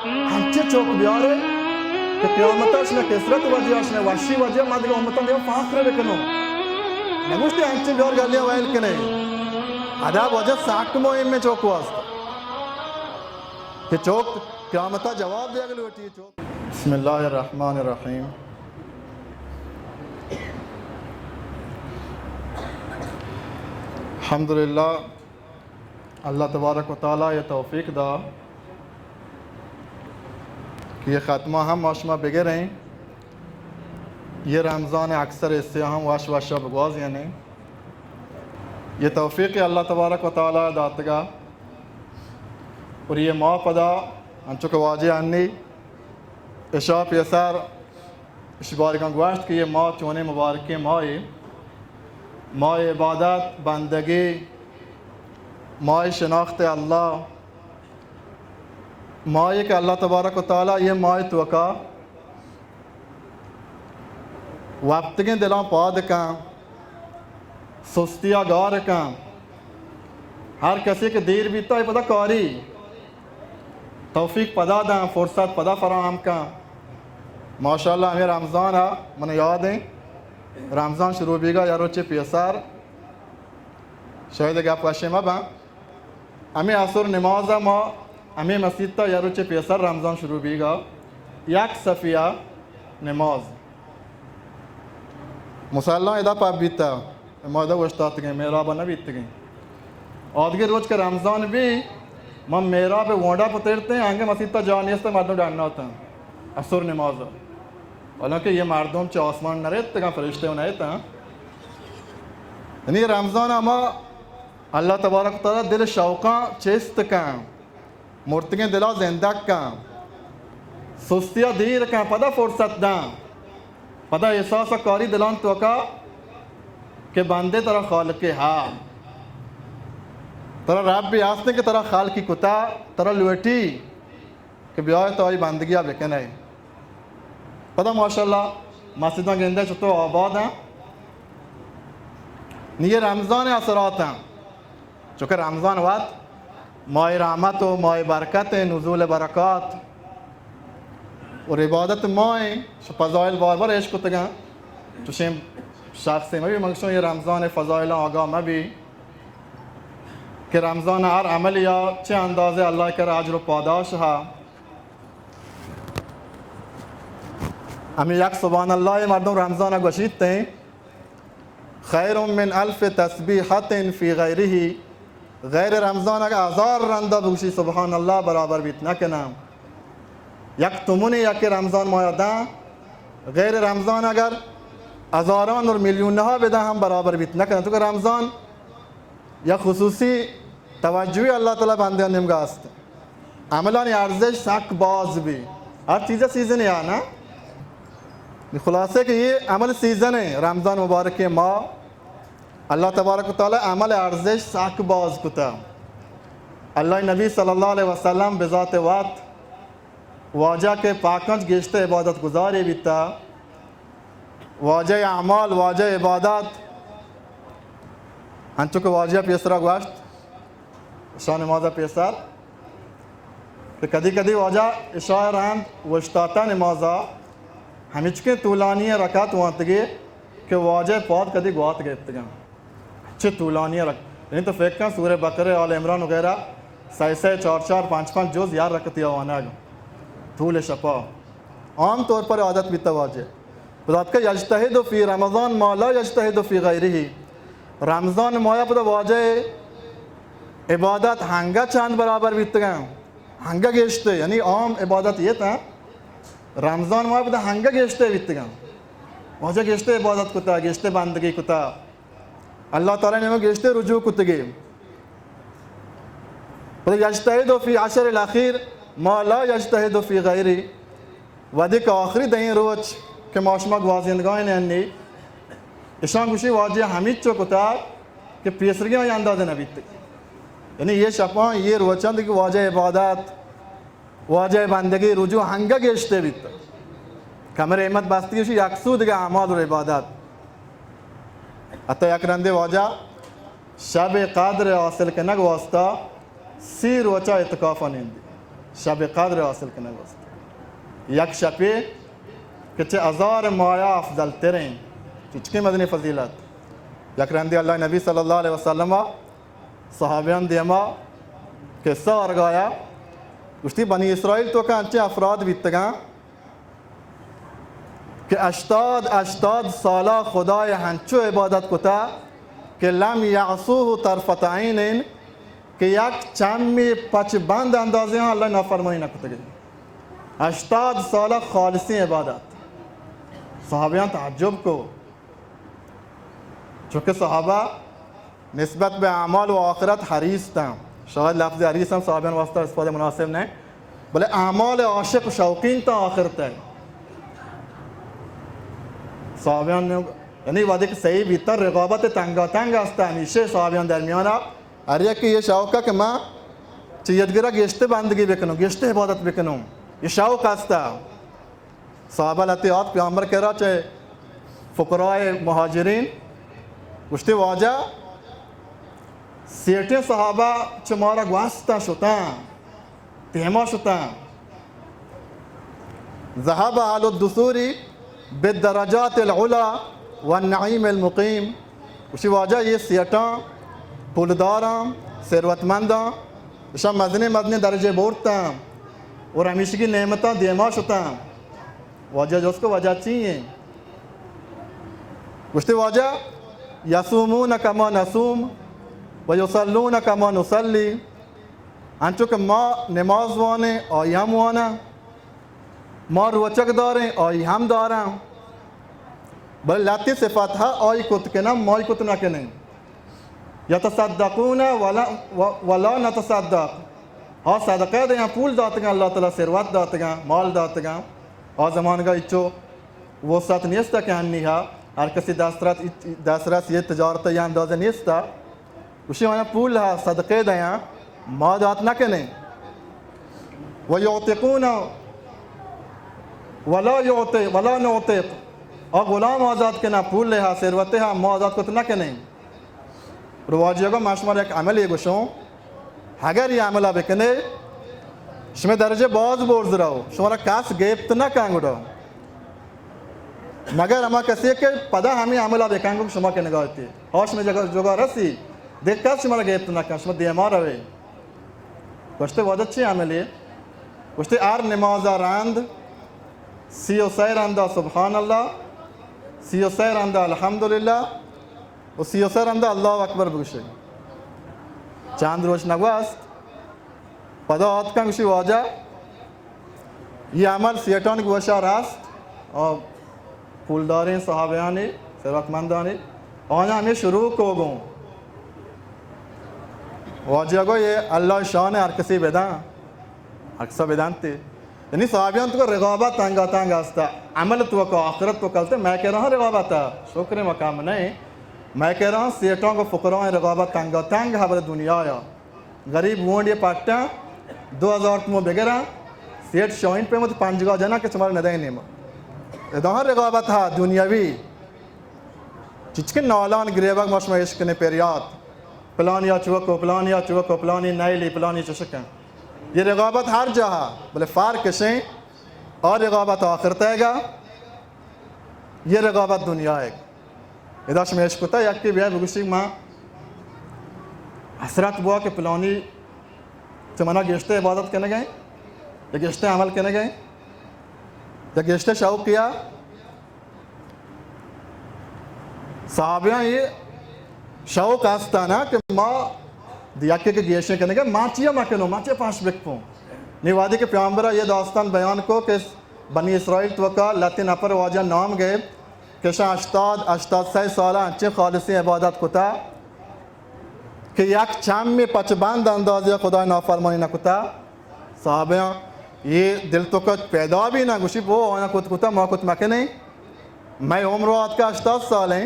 ہنچیں چوک بیارے کہ قیامت ءَ شمئے کسرت وجہ ءَ، شمئے وشی وجہ ءَ ما دگہ امتاں دیم فخر بکنوں۔ نگوشتے ہنچیں بیار گلیاں ویل کنے۔ ادا وجہ سک مہمیں چوک واسطہ کہ چوک قیامت ءَ جواب دیگ لوٹی چوک۔ بسم اللہ الرحمن الرحیم۔ الحمدللہ، اللہ تبارک و تعالی یہ توفیق دا کہ یہ ختمہ ہم ما شما بگریں، یہ رمضان اکثر حصے ہم وش وش بگوازینیں۔ یہ توفیق اللہ تبارک و تعالی داتگا۔ اور یہ ماہ پدا انچو کہ واجہ انی اشاں پیسر اشی بارگاں گوشت کہ یہ ماہ چونیں مبارکیں ماہے، ماہ عبادت، بندگی، ماہ شناخت اللہ، ماہے کہ اللہ تبارک و تعالی یہ ماہ توکا وپتگیں دلاں پاد کن، سستی ءَ گار کن۔ ہر کسی کہ دیر بیتا، اے پدا کاری توفیق پدا دن، فرصت پدا فراہم کن۔ ماشاءاللہ، ہمیں رمضان ءَ من یاد ہیں، رمضان شروع بیگا یا روچے پیسر، شاید گپ وشے مبن، ہمیں عصر نماز ءَ ما ہمیں مسیت ءَ یا روچے پیسر رمضان شروع بیگا یک صفیہ نماز مسلمان ادا پب بیتا، ما ادا اوشتاتگیں، محراب ءَ نہ بیتگیں۔ آدگہ روچ کہ رمضان بی، ما محراب ءِ گونڈا پترتیں، انگہ مسیت ءَ جا نیست، مردم ڈناتاں عصر نماز ءَ۔ حالانکہ یہ مردم چہ آسمان نہ رتگاں، فرشتے نہ اتاں۔ یعنی رمضان ءَ ما اللہ تبارک و تعالی دل شوقاں چست کن، مرتگیں دلا زندگ کن، سستیا دیر کن، پدا فرصت دن، پدا احساس کاری دلان توکا کہ بندے ترا خالقے ہا، ترا ربے ہستیں کہ ترا خلقی کتا، ترا لوٹی کہ بیائے تو آئی بندگیا بکنے۔ پدا ماشاءاللہ مسجداں گندے چطور آباد ہیں۔ نی یہ رمضان اثرات ہیں، چونکہ رمضان وقت ماہ رحمت و ماہ برکت ہیں، نزول برکات اور عبادت ماہ ہیں۔ شو فضائل بار بار عشق کتگاں، چوشیں شخص مبی مگشوں یہ رمضان فضائل آگاہ مبی کہ رمضان ہر عمل یا چہ اندازے اللہ کر اجر و پاداش ہا۔ ہمیں یک سبحان اللہ مردم رمضان گوشیت ہیں، خیر من الف تسبیحۃ فی غیرہ، غیر رمضان اگر ہزار رندہ بگوشی سبحان اللہ برابر بیت نہ کناں۔ یک تمنے یک رمضان ماہ داں، غیر رمضان اگر ہزاران اور میلیون نہا بداں ہم برابر بیت نہ کناں۔ تو کہ رمضان یا خصوصی توجہی اللہ تعالی بندیان نیمگا است۔ عملانی ارزش سک باز بی۔ ہر چیز سیزن یا نا۔ خلاصے کہ یہ عمل سیزن ہے، رمضان مبارک ماہ۔ اللہ تبارک و تعالی عمل ارزش سک باز کتا۔ اللہ نبی صلی اللہ علیہ وسلم بذات وقت واجہ کہ پاکنچ گیشتر عبادت گزارے بیتا۔ واجہ اعمال، واجہ عبادت، انچو کہ واجہ پیسرا گوشت، عشاء نماز پیسر، کہ کدی کدی واجہ عشاء رند وشتاتا نمازا ہمچکیں طولانی رکعت وانتگی کہ واجہ پاد کدی گوات گپتگاں۔ چہ طولانی رکعت، یعنی تو فکر کن سورہ بقرہ، آل عمران وغیرہ سئے سئے، چار چار، پنچ پنچ جز یار رکعتی وانگ، طول شپا۔ عام طور پر عادت بیتا واجہ۔ بذات کہ یجتہد فی رمضان ما لا یجتہد فی غیرہ۔ رمضان ماہ پدا واجہ عبادت ہنگا چند برابر بیتگاں، ہنگا گیشتے، یعنی عام عبادت یہ تا، رمضان ماہ پدا ہنگا گیشتے بیتگاں۔ واجہ گیشتے عبادت کتا، گیشتے بندگی کتا، اللہ تعالی نے گیشتے رجوع کتگی۔ پدا یجتہد فی عشر الاخیر ما لا یجتہد فی غیرہ۔ وہدے کہ آخری دہیں روچ کہ ما شما گوازینگائیں انی، اشان گوشی واجہ ہمیچو کتا کہ پیسریاں یہ اندازہ نہ بیت۔ یعنی یہ شپاں، یہ روچاں کہ واجہ عبادت، واجہ بندگی رجوع ہنگا گیشتے بیت۔ کمر ہمت بستگی شی یک سو دگہ اعمال و عبادت۔ حتی یک رندے واجہ شب قدر حاصل کنگ واسطہ سی روچا اعتکاف نندی۔ شب قدر حاصل کنگ واسطہ۔ یک شپے کہ چہ ہزار ماہ افضل تریں، چچکیں مزنیں فضیلت۔ یک رندے اللہ نبی صلی اللہ علیہ وسلم صحابیان دیما قصہ آرگایا، گوشتی، بنی اسرائیل توکا انچیں افراد بیتگاں کہ ہشتاد، ہشتاد سالہ خدائے ہنچو عبادت کتا کہ لم یعصوہ طرفۃ عین، کہ یک چمی پچ بند اندازے ہاں اللہ نافرمانی نہ کتگی۔ ہشتاد سالہ خالصیں عبادت۔ صحابیان تعجب کو، چونکہ صحابہ نسبت بہ اعمال و آخرت حریص تاں۔ شاید لفظ حریص ہم صحابیان واسطہ استفادہ مناسب نہ، بلے اعمال عاشق و شوقین تاں آخرت ء۔ صحابیان نے، یعنی وہدے کہ صحیح بیتا، رقابت تنگا تنگ است، ہمیشہ صحابیان درمیانا ہر یکے یہ شوق کہ من چہ یدگرا گشتے بندگی بکنوں، گشتے عبادت بکنوں، یہ شوق است۔ صحابہ لہتے آت پیامبر کرا چہ فقراء مہاجرین، گوشتے، واجہ، سیٹیں صحابہ چہ مارا گوستاں شتاں، پیما شتاں۔ ذهب اهل الدثور بالدرجات العلی والنعیم المقیم۔ گوشتی، واجہ، یہ سیٹاں، پولداراں، ثروتمنداں، اشاں مزنیں مزنیں درجے بورتاں اور ہمیشگی نعمتاں دیما شتاں۔ واجہ جست کو، وجہ چی ہیں؟ گوشتے، واجہ، یصومون کما نصوم و یصلون کما نصلی۔ انچو کہ ما نماز وانیں، آئی ہم واناں، ما روچگ داریں، آئی ہم داراں، بلے لہتے صفت ہا آئی کت کناں، مائی کت نہ کنیں۔ یتصدقون ولا، و-، ولا نتصدق۔ ہا صدقہ دیاں، پول داتگاں، اللہ تعالی ثروت داتگاں، مال داتگاں۔ ہا زمانگا اچو وسعت نیستا کہ ہنی ہا ہر کسی دسترس، دسترس یہ تجارت یہ اندازہ نیستا۔ گوشی، آیاں پول ہا صدقہ دیاں، ما دات نہ کنیں۔ و یعتقون ولا یعتق، ولا نعتق۔ آ غلام آزاد کناں، پول ہا، ثروت ہا، ما آزاد کت نہ کنیں۔ رواجی گو، ما شمارا یک عملے گوشوں، اگر یہ عملہ بکنے، شمے درجے باز برز رو، شمارا کس گیپت نہ کن گڑا۔ مگر ہما کسی کہ پدا ہمیں عملہ بکن گو شما کنگا اتی، ہا شمے جگہ جگہ رسی، دگہ کس شمارا گیپت نہ کن، شما دیما روے۔ گوشتے، واجہ چی عملے؟ گوشتے، ہر نمازا رند سی و سئے رندا سبحان اللہ، سی و سئے رندا الحمدللہ، و سی و سئے رندا اللہ اکبر بگوشے۔ چند روچ نگوست، پدا آتکاں گوشی، واجہ، یہ عمل سیٹان گوشا راست، اور پولداریں صحابیانی، ثروتمندانی، آیاں ہمیں شروع کو گوں۔ واجہ گو، یہ اللہ شان ہر کسی بداں، ہر کسا بدانتے۔ یعنی صحابیان تو رقابت تنگا تنگ استا، عمل تو کا، آخرت تو کلتے، میں کہہ رہا رقابت ہے، شکر مقام نہیں۔ میں کہہ رہا سیٹاں کو فقراء رقابت تنگا تنگ ہے بلے دنیا یا۔ غریب گونڈ یہ پٹاں، دو ہزار تمو بگراں، سیٹ شاہین پہ مت پنجگاہ جنا کہ شمار ندائیں نیما۔ ادا رقابت ہا دنیاوی۔ چچکے نالان گریبگ ما شما عشق نے پریات۔ پلانی آ چوکو، پلانی آ چوکو، پلانی نیلی، پلانی چشکن۔ یہ رقابت ہر جاہا، بلے فرق شیں، اور رقابت آخرت ہے گا، یہ رقابت دنیا ہے۔ ادا شما عشق کتا، یکی بیا بگوشی ما حسرت بوا کہ پلانی چہ منا گیشتر عبادت کنگئے، یا گیشتر عمل کنگئے، یا گیشتر شوق کیا۔ صحابیاں یہ شوق ہستا نا کہ ما یکے کہ گیشیں کنگئے، ما چیا مکنو، ما چیا پاش بکپوں۔ نی وادی کہ پیامبرا یہ داستان بیان کو کہ بنی اسرائیل توکا لہتے نفر واجہ نام گئے کہ شاں ہشتاد، ہشتاد سئے سالہ انچیں خالصیں عبادت کتا کہ یک چمی پچ بند اندازے خدای نافرمانی نہ کتا۔ صحابیاں یہ دل توکا پیدا بھی نہ گوشی، بو آیاں کت کتا، ما کت مکنیں۔ مئے عمر آتکا ہشتاد سالیں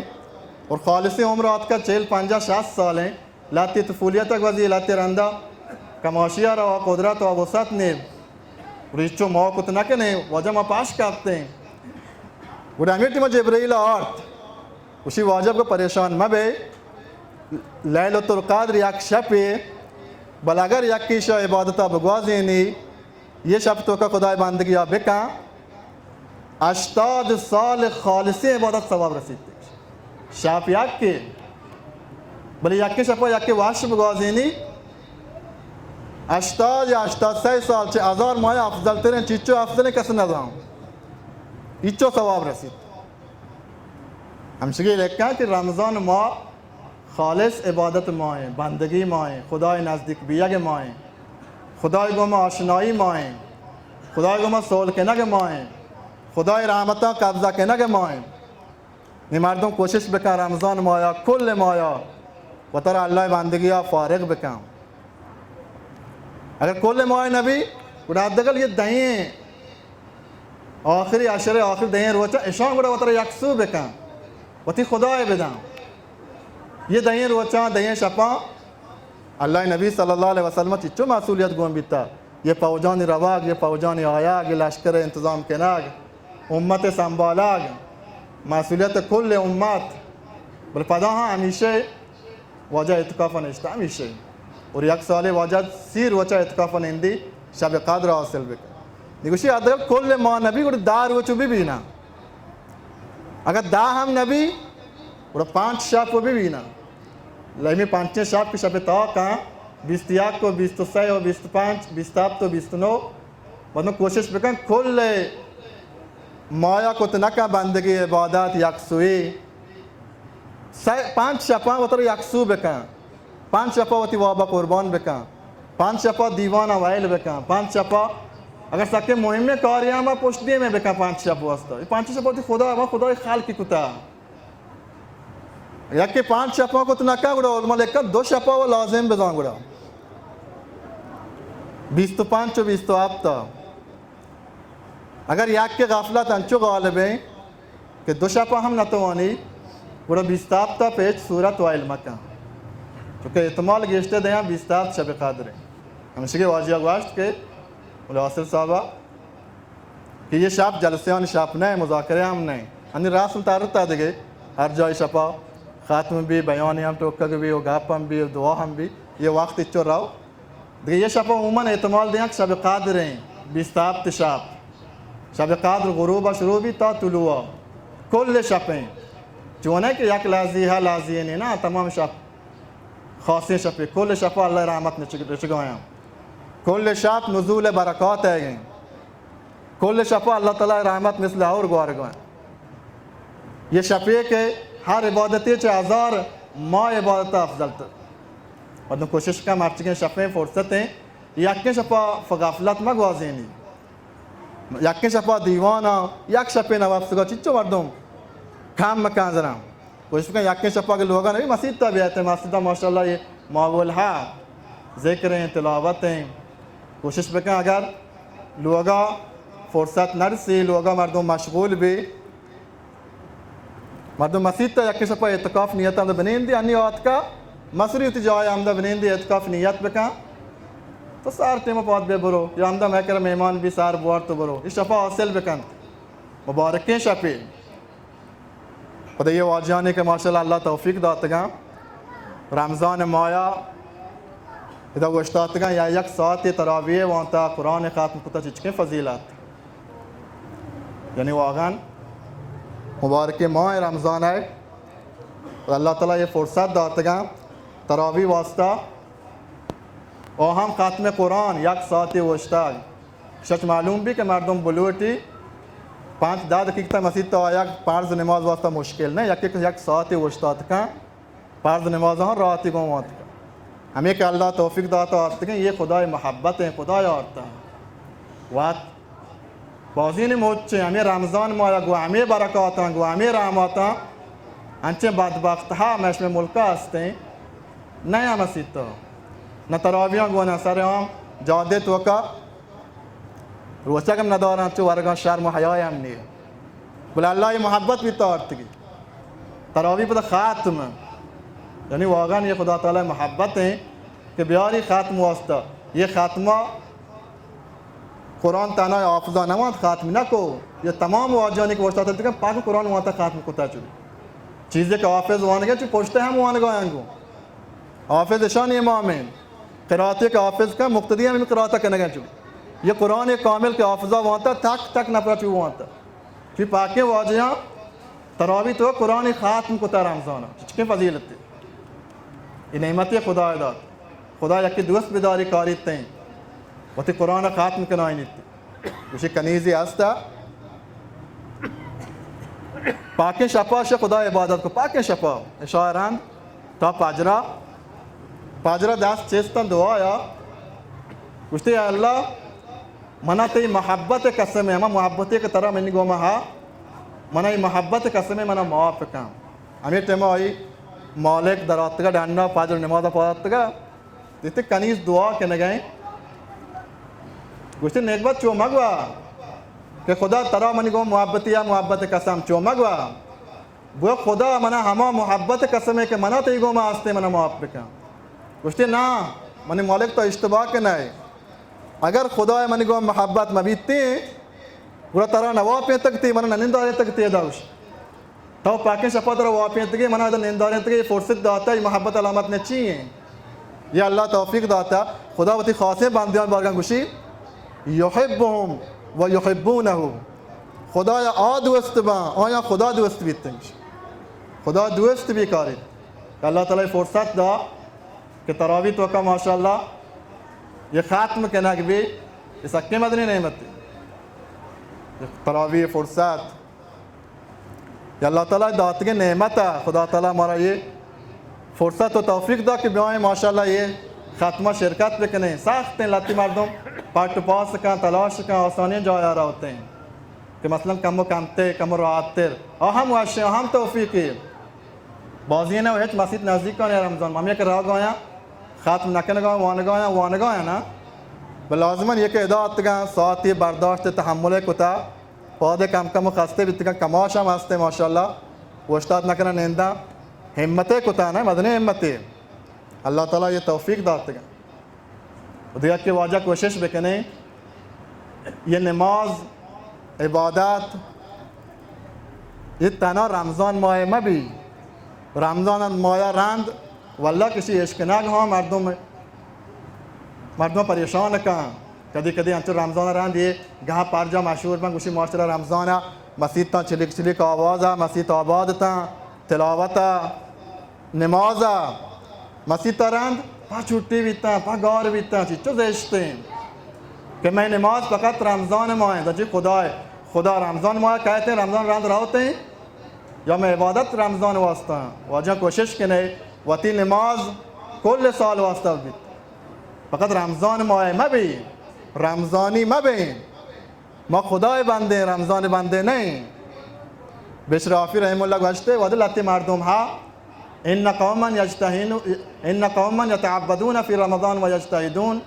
اور خالصیں عمر آتکا چہل، پنجاہ، شصت سالیں۔ لہتے طفولیت ء گوزی، لہتے رندا کماشی ء روا، قدرت و وسعت نے، ریچو ما کت نہ کنیں، واجہ ما پاش کپتیں۔ گڑا ہمے ٹیما جبرائیل آرت، گوشی، واجہ بگو پریشان مبے، لیلۃ القدر یک شپے، بل اگر یکے شہ عبادتا بگوازینی، یہ شپ توکا خدای بندگی ءَ بکن، ہشتاد سال خالصیں عبادت ثواب رسیت۔ شپ یکے، بلے یکے شپا یکے وش بگوازینی، ہشتاد یا ہشتاد سئے سال چہ ہزار ماہ افضل تریں، چیچو افضلیں کس نزان، ہیچو ثواب رسیت۔ ہمشگی لکھاں کہ رمضان ماہ خالص عبادت ماہیں، بندگی ماہیں، خدای نزدیک بیگ ماہیں، خدای گوما آشنائی ماہیں، خدای گوما سول کنگ ماہیں، خدای رحمتاں قبضہ کنگ ماہیں۔ نی مردم کوشش بکن رمضان مایا، کل مایا وترا اللہ بندگی ءَ فارغ بکن۔ اگر کل ماہ نبی، گڑا حداقل یہ دہیں آخری عشر، آخری دہیں روچا اشان گڑا وترا یکسو بکن، وتی خدای بدن۔ یہ دہیں روچاں، دہیں شپاں اللہ نبی صلی اللہ علیہ وسلم چچو مسئولیت گون بیتا۔ یہ فوجانی روگ، یہ فوجانی آیگ، یہ لشکر انتظام کنگ، امت سنبھالگ، مسئولیت کل امت۔ بل پدا ہاں ہمیشہ واجہ اعتکاف نشتہ ہمیشہ۔ اور یک سالے واجہ سی روچہ اعتکاف نندی، شب قدر حاصل بکن۔ نگوشی حداقل کل ماہ نبی گڑا دہ روچ ببینا۔ اگر دہ ہم نبی، گڑا پانچ شپ و ببینا۔ لہمی پانچیں شپ کہ شپ تاکاں، بیست یک و بیست سئے و بیست پانچ، بیست ہپت و بیست نو، مردم کوشش بکن کل مایا کت نکن بندگی عبادت یکسوئی۔ سئے پنچ شپاں وتر یکسو بکن، پنچ شپا وتی وابا قربان بکن، پنچ شپا دیوانا ویل بکن، پنچ شپا اگر سکے مہمیں کاری ہم پشت دیمے بکن، پنچ شپ واسطہ۔ اے پنچ شپا وتی خدا، ما خدای خلقی کتا۔ یکے پانچ شپاں کت نہ کن، گڑا علماء لکھن دو شپا و لازم بزان گڑا۔ بیست و پنچ و بیست و ہپت۔ اگر یکے غفلت انچو غالب ہیں کہ دو شپا ہم نہ توانی، گڑا بیست و ہپت پہ ہچ صورت وائل مکن۔ چونکہ احتمال گیشتے دیاں بیست و ہپت شب قدر ہیں۔ ہمشگے واجہ گوشت کہ ملا حاصل صاحبہ، کہ یہ شپ جلسیانی شپ نہ، مذاکرے ہم نہ۔ انی رسم ترتا دگہ، ہر جای شپا ختم بی، بیانی ہم ٹوکگ بی و گپ ہم بی و دعا ہم بی، یہ وقت اچو رو۔ دگہ یہ شپا عموماً احتمال دیاں کہ شب قدر ہیں، بیست و ہپت شپ۔ شب قدر غروب شروع بی تا طلوع، کل شپ ہیں۔ چونے کہ یک لحظی ہے، لحظی نہیں نا، تمام شپ خاصیں شپے، کل شپا اللہ رحمت نچگ-، رچگایاں۔ کل شپ نزول برکات ہے گئیں۔ کل شپا اللہ تعالی رحمت مثل اور گوارگا۔ یہ شپے کہ ہر عبادتے چہ ہزار ماہ عبادت افضل تر۔ مردم کوشش کن مرچگیں شپیں فرصتیں، یکیں شپا فغفلت مگوازینی۔ یکیں شپا دیوانا، یک شپے نوابسگا چچو مردم کم مکان زنا۔ کوشش کن یکیں شپا کہ لوگا نبی مسیتا بیایتے، مسیتا ماشاءاللہ یہ ماحول ہے، ذکر ہیں، تلاوت ہیں۔ کوشش بکن اگر لوگا فرصت نرسی، لوگا مردم مشغول بی، مردم مسیتا یکیں شپا اعتکاف نیت ہمدا بنیندی، انی آتکا مسری وتی جاہ ہمدا بنیندی اعتکاف نیت بکن، تو سار ٹیم پاد بے برو، یا ہمدا مئے کرا مہمان بی سار بوار تو برو، یہ شپا حاصل بکن، مبارکیں شپے۔ پدا یہ واجہانی کہ ماشاءاللہ اللہ توفیق داتگاں، رمضان مایا ادا اوشتاتگاں یا یک ساعتے تراویح وانتا، قرآن ختم کتا، چچکیں فضیلت۔ یعنی واقعاً مبارکیں ماہ رمضان ہے، اللہ تعالی یہ فرصت داتگاں تراویح واسطہ، و ہم ختم قرآن یک ساعتے اوشتگ۔ شچ معلوم بی کہ مردم بلوٹی پانچ دہ دقیقہ مسیت تا آیگ فرض نماز واسطہ مشکل نہ، یک یک ساعتے اوشتات کن، فرض نماز ہم راحتی گون وانت کن۔ ہمیں کہ اللہ توفیق داتا آرتگیں، یہ خدای محبت ہیں، خدای آرتا۔ وقت بازین مچیں، ہمیں رمضان ماہ گو ہمیں برکاتاں، گو ہمیں رحماتاں، انچیں بدبخت ہا مشم ملکا ہستیں، نیا مسیتا، نہ تراویحاں گونا سر عام جادے توکا روچگ ہم ندارن، چو ورگاں شرم و حیای ہم نی۔ بلے اللہ یہ محبت بیتا آرتگی۔ تراویح پدا ختم۔ یعنی واقعاً یہ خدا تعالی محبت ہیں کہ بیاری ختم واسطہ۔ یہ ختمہ قرآن تنہا حافظہ نہ وانت، ختم نہ کو۔ یہ تمام واجہانی کہ اوشتاتگ پاک قرآن وانتا ختم کتا چو۔ چیزے کہ حافظ وانگا چو پشتے ہم وانگا انگو۔ حافظ اشان امام ہیں۔ قرآتے کہ حافظ کن، مقتدی ہم قرآتا کنگا چو۔ یہ قرآن کامل کہ حافظہ وانتا، تک تک نفرا چو وانتا۔ چی پاکیں واجہاں تراوی تو قرآن ختم کتا رمضان، چچکیں فضیلتے۔ یہ نعمت خدا دات۔ خدا یکی دوست بداری کاریت تیں، وتی قرآن ختم کنائینیت۔ گوشی کنیزی ہستا، پاکیں شپا شہ خدا عبادت کو، پاکیں شپا، عشاء رند تا پجرا، پجرا دست چستن دعایا، گوشتی، اے اللہ، منا تئی محبت قسم ہے، ہما محبتے کہ ترا منی گوما ہا، منا ای محبت قسم ہے، منا معاف کن۔ ہمیں ٹائم آئی مالک دراتگا ڈنڈا، پجر نماز پارتگا، دیتے کنیز دعا کنگئے۔ گوشتی، نیک بات چو مگوا کہ خدا ترا منی گوما محبتی یا محبت قسم، چو مگوا۔ گو خدا، منا ہما محبت قسم ہے کہ منا تئی گوما ہستے، منا معاف بکن۔ گوشتی، نا، منی مالک تو اشتباہ کنئے۔ اگر خدا منی گوما محبت مبیتیں، گڑا ترا نواپینتگتی، منا ننندارینتگتی ادا گوش۔ تو پاکیں شپا ترا واپینتگی، منا ادا نندارینتگی، فرصت داتا، یہ محبت علامت نے چی ہیں؟ یہ اللہ توفیق داتا، خدا وتی خاصیں بندیان بارگاں گوشی، یحبهم و یحبونه۔ خدایا آ دوست باں، آیا خدا دوست بیتنش۔ خدا دوست بی کاری۔ اللہ تعالی فرصت دا کہ تراوی توکا ماشاءاللہ یہ ختم کنگ بی، یہ سکیں مدنی نعمت۔ تراوی فرصت، یا اللہ تعالی داتگیں نعمت ہے، خدا تعالی مارا یہ فرصت و توفیق دا کہ بیائیں ماشاءاللہ یہ ختمہ شرکت بکنیں۔ سخت ہیں، لتی مردم پٹ و پاس کن، تلاش کن، آسانی جایا رہتے ہیں کہ مثلاً کم و کمتے، کم و راحت تر۔ آ ہم وشیں، آ ہم توفیقی۔ بازی نہ ہچ مسیت نزدیک کن رمضان، ہمیں کہ راہ گایا ختم نہ کنگا، وانگایا، وانگایا نا۔ بل لازماً یہ کہ ادا اتگاں، ساعتی برداشت تحمل کتا، پاد کم کم خستے بیتگاں، کماش ہم ہستے ماشاءاللہ، اوشتات نہ کناں ننداں، ہمتے کتا نا، مدنی ہمتے۔ اللہ تعالی یہ توفیق داتگاں۔ و دیگہ کہ واجہ کوشش بکنیں، یہ نماز، عبادت، یہ تنہا رمضان ماہ مہ بی۔ رمضان ماہ رند واللہ کسی اشکنگ ہاں مردم، مردم پریشان کن۔ کدی کدی انچو رمضان رند یہ گاہ پرجا مشہور بن، گوشی ماشاءاللہ رمضان مسیت تاں چلیک چلیک آواز، مسیت آباد تاں تلاوت۔ نماز ء مسیت ء رند پہ چھٹی بیتاں، پہ گار بیتاں، چچو زشتیں کہ مئے نماز فقط رمضان ماہ انت۔ جی خدا، خدا رمضان ماہ کہتے ہیں، رمضان رند روتے ہیں، یا مئے عبادت رمضان واسطہ ہیں؟ واجہ کوشش کنے وتی نماز کل سال واسطہ بیت، فقط رمضان ماہ مہ بی، رمضانی مہ بیں۔ ما خدای بندے، رمضان بندے نہ ایں۔ بشر آفی رحمہ اللہ گوشتے، وہدے لہتے مردم ہا، ان قوما یجتہین، ان قوما یتعبدون فی رمضان و یجتہدون،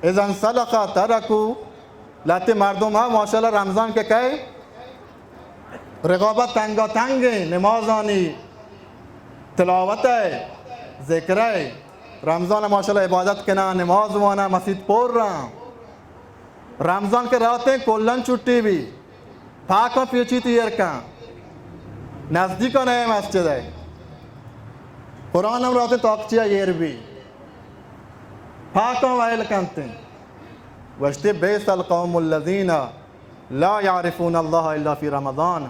اذا انسلخ ترکوا۔ لہتے مردم ہا ماشاءاللہ رمضان کہ کئے رقابت تنگا تنگیں، نمازانی تلاوت ء، ذکر ء، رمضان ء ماشاءاللہ عبادت کناں، نماز واناں، مسیت پر راں۔ رمضان کہ راتیں کلن چھٹی بی، پاکاں پیچیت ایر کن، نزدیکاں نئے مسجد ء۔ قرآن ہم راتیں تاکچی ء ایر بی، پاکاں ویل کنتیں۔ گوشتے، بئس القوم الذین لا یعرفون اللہ الا فی رمضان۔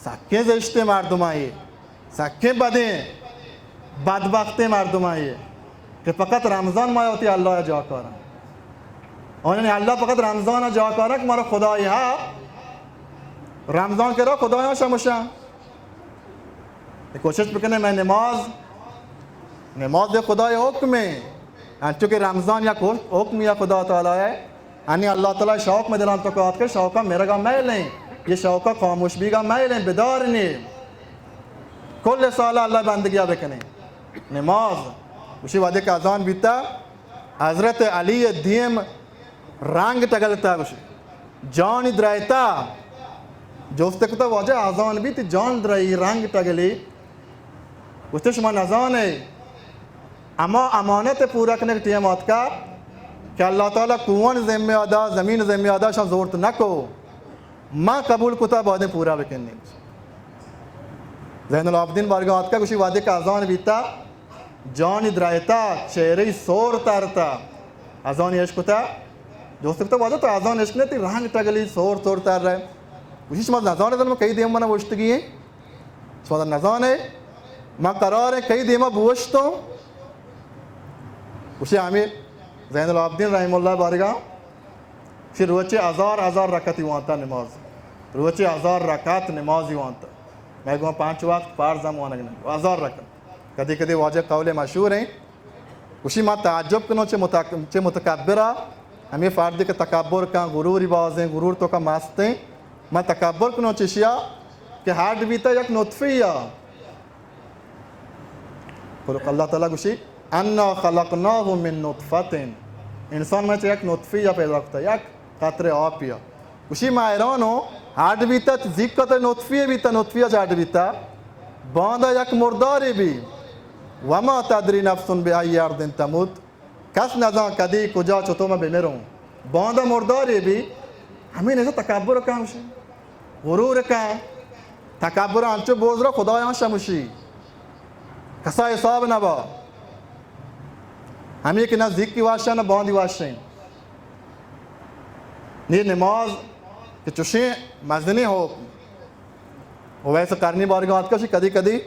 سکیں زشتیں مردماں اے، سکیں بدیں، بدبختیں مردماں اے کہ فقط رمضان ماہ وتی اللہ ء جاکاراں۔ آنی اللہ فقط رمضان ء جاکاراں کہ مارا خدائی ہا، رمضان کہ را خدایاں شمشاں۔ اے کوشش بکنے، مئے نماز، نماز دے خدای حکم ہے، انچو کہ رمضان یک حکم یا خدا تعالی ہے۔ انی اللہ تعالی شوق میں دلان تو کات کے شوقا میرگا میلیں، یہ شوقا خاموش بیگا میلیں، بدار نے۔ کل سال اللہ بندگیا بکنے۔ نماز، اسی وعدے کا اذان بیتا، حضرت علی دیم رنگ ٹگلتا گوشی، جانی درائتا۔ جوست کتا، واجہ اذان بیت، جان درائی، رنگ ٹگلی۔ گوشتے، شما نزانے، اما امانت پورا کنگ ٹیم آتکا کہ اللہ تعالی کوہن ذمہ آدا، زمین ذمہ آدا، شان زورت نکو۔ ما قبول کتا، بادیں پورا بکنی۔ زین العابدین بارگاہ آتکا، گوشی، وعدے کا اذان بیتا، جانی درائتا، چہرہ سور تارتا، اذانی اش کتا، جست کتگ، واجہ تو اذان اشکنے، تئی رنگ ٹگلی سور سور تر رہے۔ گوشی، شما نزانے دن کئی دیم منا بوشتگی ہیں؟ شما نزانے؟ من قرار ہے کئی دیما بوشتوں؟ گوشی، ہمیں زین العابدین رحمہ اللہ بارگا، گوشی، روچے ہزار ہزار رکعتی وانتا نماز۔ روچے ہزار رکعت نمازی وانتا۔ میں گوما پانچ وقت فرض ہم وانگ نہ، ہزار رکعت۔ کدی کدی واجہ قول مشہور ہیں۔ گوشی، ما تعجب کنوں چہ متک-، چہ متکبرا، ہمیں فردی کہ تکبر کن، غروری بازیں، غرور توکا مستیں۔ ما تکبر کنوں چشیا کہ ہڈ بیتا یک نطفی یا۔ خلق اللہ تعالی گوشی، انا خلقناه من نطفة۔ انسان میں چہ یک نطفی یا پیدا کتا، یک قطرے آپیا۔ گوشی، ما حیرانوں، ہڈ بیتا، زیک کتا نطفی بیتا، نطفی چہ ہڈ بیتا، باندا یک مردارے بی۔ وما تدری نفس بأي أرض تموت۔ کس نزان کدی کجا چتو ما بمروں۔ باندا مردارے بی، ہمیں نزا تکبر کن گوشی۔ غرور کن۔ تکبر انچو بزرا خدایاں شمشی۔ کسا حساب نبا۔ ہمیں کہ نہ زیکی واشا نہ باندی واشیں۔ نی نماز کہ چوشیں مزنیں حکم۔ اویس قرنی بارگا آتکا شی کدی کدی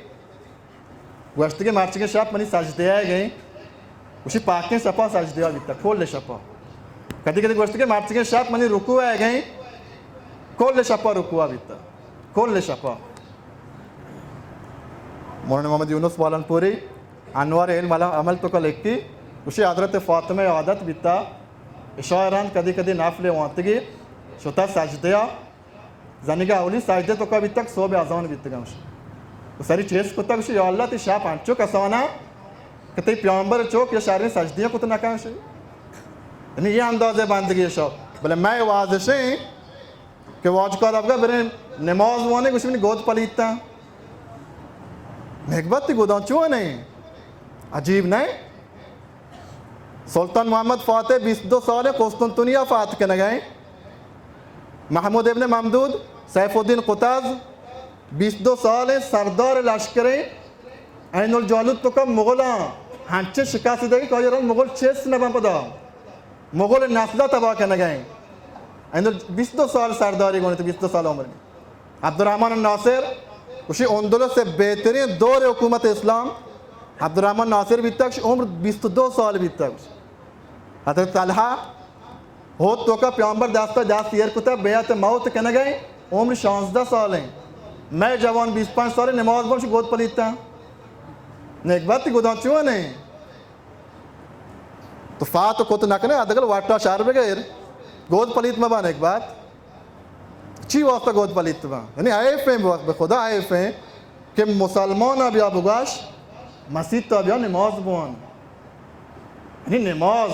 گوشتگی مرچگیں شپ منی سجدہ ء گئیں، گوشی پاکیں شپا سجدہ ء بیتا، کل شپا۔ کدی کدی گوشتگی مرچگیں شپ منی رکوع ء گئیں، کل شپا رکوع ء بیتا، کل شپا۔ مولانا محمد یونس بالن پوری انوار علم عمل توکا لکھی، گوشی حضرت فاطمہ عادت بیتا، عشاء رند کدی کدی نفل وانتگی، شتا سجدہ ء، زنیگا اولی سجدہ توکا بیتگ، صبح اذان بیتگ ہمش۔ و سری چیز کتگ، گوشی، یا اللہ، تی شپ انچو کسانا کہ تی پیامبر چوک یا شرین سجدہ کت نکن شی۔ یعنی یہ اندازے بندگی شو۔ بلے میں واضح شیں کہ واجکار ابگا برین نماز وانے، گوشی منی گود پلیتا۔ نگبتی گودان چونے؟ عجیب نہیں؟ سلطان محمد فاتح بیست دو سال قسطنطنیہ فتح کنگا ایں۔ محمود ابن ممدود، سیف الدین قطز، بیست دو سال سردار لشکر عین الجالوت توکا مغلاں ہنچیں شکست دے کہ آئی رند مغل چست نہ بن پدا۔ مغل نسل تباہ کنگا ایں۔ عین ال-، بیست دو سال سرداری گونی تو بیست دو سال عمر۔ عبدالرحمن الناصر، گوشی اندلس بہترین دور حکومت اسلام، عبدالرحمن ناصر بیتا، گوشی عمر بیست و دو سال بیتا۔ حضرت طلحہ، ہوت توکا پیامبر دستا دست ایر کتا، بیعت موت کنگئے، عمر شانزدہ سال ہیں۔ میں جوان بیست پنج سال نماز بنش گود پلیتا۔ نیک بات گودان چون ہیں؟ تو فات و کت نہ کنے، ادگل واٹا شہر بگر، گود پلیت مبان۔ ایک بات، چی واسطہ گود پلیت مبان؟ یعنی حیف ہیں، بہ خدا حیف ہیں کہ مسلمان بیا بگاش، مسیت بیا نماز بوان۔ یعنی نماز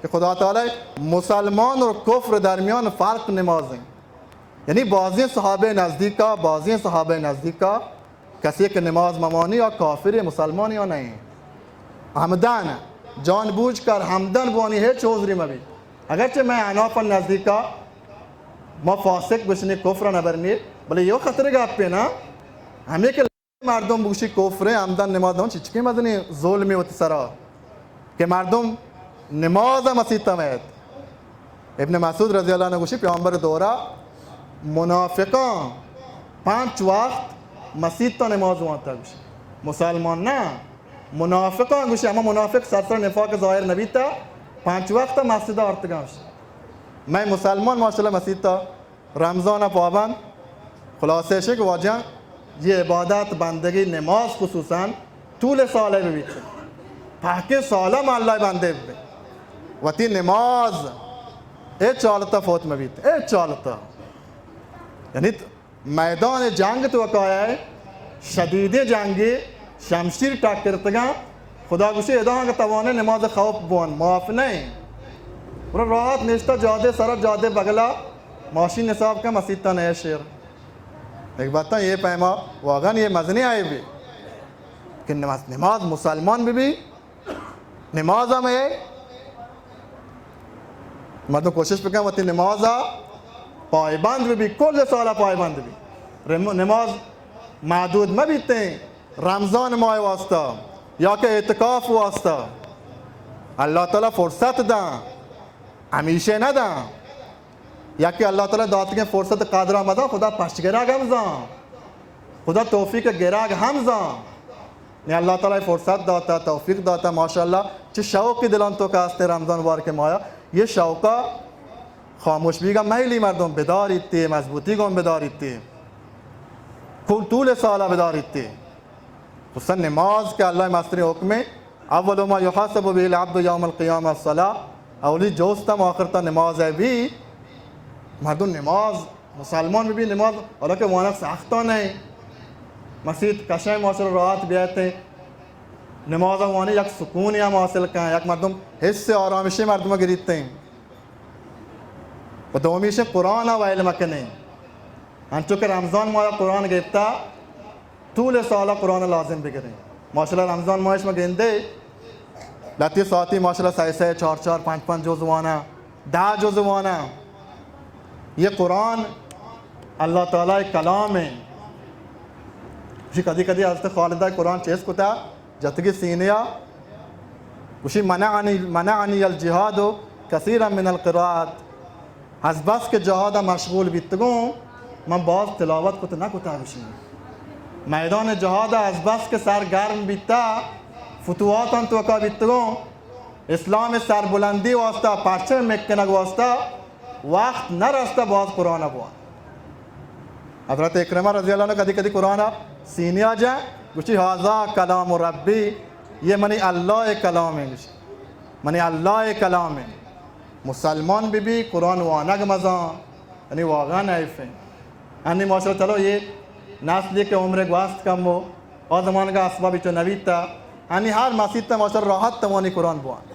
کہ خدا تعالی مسلمان اور کفر درمیان فرق نماز ہیں۔ یعنی بازیں صحابہ نزدیکا، بازیں صحابہ نزدیکا کسی کہ نماز ممانی یا کافر مسلمان یا نہیں۔ عمدن، جان بوجھ کر عمدن بوانی ہیچ عذری مبی۔ اگرچہ میں اناف نزدیکا ما فاسق بشنی کفر نبرنی، بلے یہ خطر گپے نا، ہمیں کہ مردم بگوشی کفر ہیں، عمدن نماز ہم چچکیں مزنی ظلمی وتی سرا کہ مردم نماز مسیت میت۔ ابن مسعود رضی اللہ عنہ گوشی پیغمبر دورا منافقاں پانچ وقت مسیت نماز وانتا گوشی۔ مسلمان نہ، منافقاں گوشی، اما منافق سرسر نفاق ظاہر نبیتا، پانچ وقت مسجد آرتگاں گوشی۔ میں مسلمان ماشاءاللہ مسیت رمضان ء پابند، خلاصہ ایش کہ واجہ یہ عبادت بندگی نماز خصوصاً طول سال ء ببیت، پہکیں سال ء ما اللہ ء بندے ببیں، وتی نماز اے چالتا فوت مبیت، اے چالتا، یعنی میدان جنگ تو کایا ہے، شدیدیں جنگے، شمشیر ٹکرتگاں۔ خدا گوشی ادا کہ توانے نماز خوف بوان، معاف نہیں۔ برو راحت نشتہ جادے سرا، جادے بگلا، ماشین حساب کا مسیت تا نئے شیر۔ ایک بات یہ پیما واگن یہ مزنی آئے بھی کہ نماز، نماز مسلمان بھی بھی نماز ہم ہے، مردم کوشش بکن وتی نماز ء پائبند بہ بی، کل سال ء پائبند بہ بی۔ رم-، نماز محدود مہ بیتیں رمضان ماہ واسطہ یا کہ اعتکاف واسطہ۔ اللہ تعالی فرصت داں، ہمیشہ نہ داں۔ یکے اللہ تعالی داتگیں فرصت قدر ءَ مزاں، خدا پشت گراگ ہم زاں، خدا توفیق گراگ ہم زاں۔ نی اللہ تعالی فرصت داتا، توفیق داتا، ماشاءاللہ۔ چہ شوقی دلان توکا ہستیں رمضان مبارک مایا، یہ شوقا خاموش بیگا مہلی مردم بداریت، مضبوطی گون بداریت، کل طول سالا بداریت۔ خصوصاً نماز کہ اللہ مستریں حکمے، اول ما یحاسب به العبد یوم القیامہ الصلاۃ، اولی جوست ہم آخرتا نماز ہے بی۔ مردم نماز، مسلمان بی، نماز، حالا کہ وانگ سختا نہیں، مسیت کشیں ماشاءاللہ راحت بیایت، نماز وانی یک سکونی ہم حاصل کن، یک مردم حس آرامشی مردم گریت۔ و دومیش قرآن ویل مکنیں، انچو کہ رمضان ماہ قرآن گپتا، طول سال قرآن لازم بگریں۔ ماشاءاللہ رمضان ماہ شما گندے، لتی ساعتی ماشاءاللہ سہ سہ، چار چار، پنچ پنچ جز وانا، دہ جز وانا۔ یہ قرآن اللہ تعالی کلام ہے۔ جی کدی کدی حضرت خالدہ قرآن چیز کتا، جتگی سینیا، گوشی منعنی، منعنی الجہاد کثیرا من القراءت۔ از بس کہ جہاد ءَ مشغول بیتگوں، من باز تلاوت کت نہ کتا، گوشی۔ میدان جہاد ءَ از بس کہ سر گرم بیتا، فتوحاتاں توکا بیتگوں، اسلام سربلندی واسطہ، پرچم مکنگ واسطہ وقت نہ رستہ باز قرآن بوان۔ حضرت عکرمہ رضی اللہ عنہ کدی کدی قرآن سینیا جا، گوشی ھذا کلام ربی، یہ منی اللہ کلام ہے، گوشی منی اللہ کلام ہے۔ مسلمان بہ بی، قرآن وانگ مزان، یعنی واقعاً حیف ایں۔ انی ماشاءاللہ چلو یہ نسلی کہ عمر گوست کم ہو، آ زمانگا اسبابی چو نویتا، انی ہر مسیت ماشاءاللہ راحت توانی قرآن بوان۔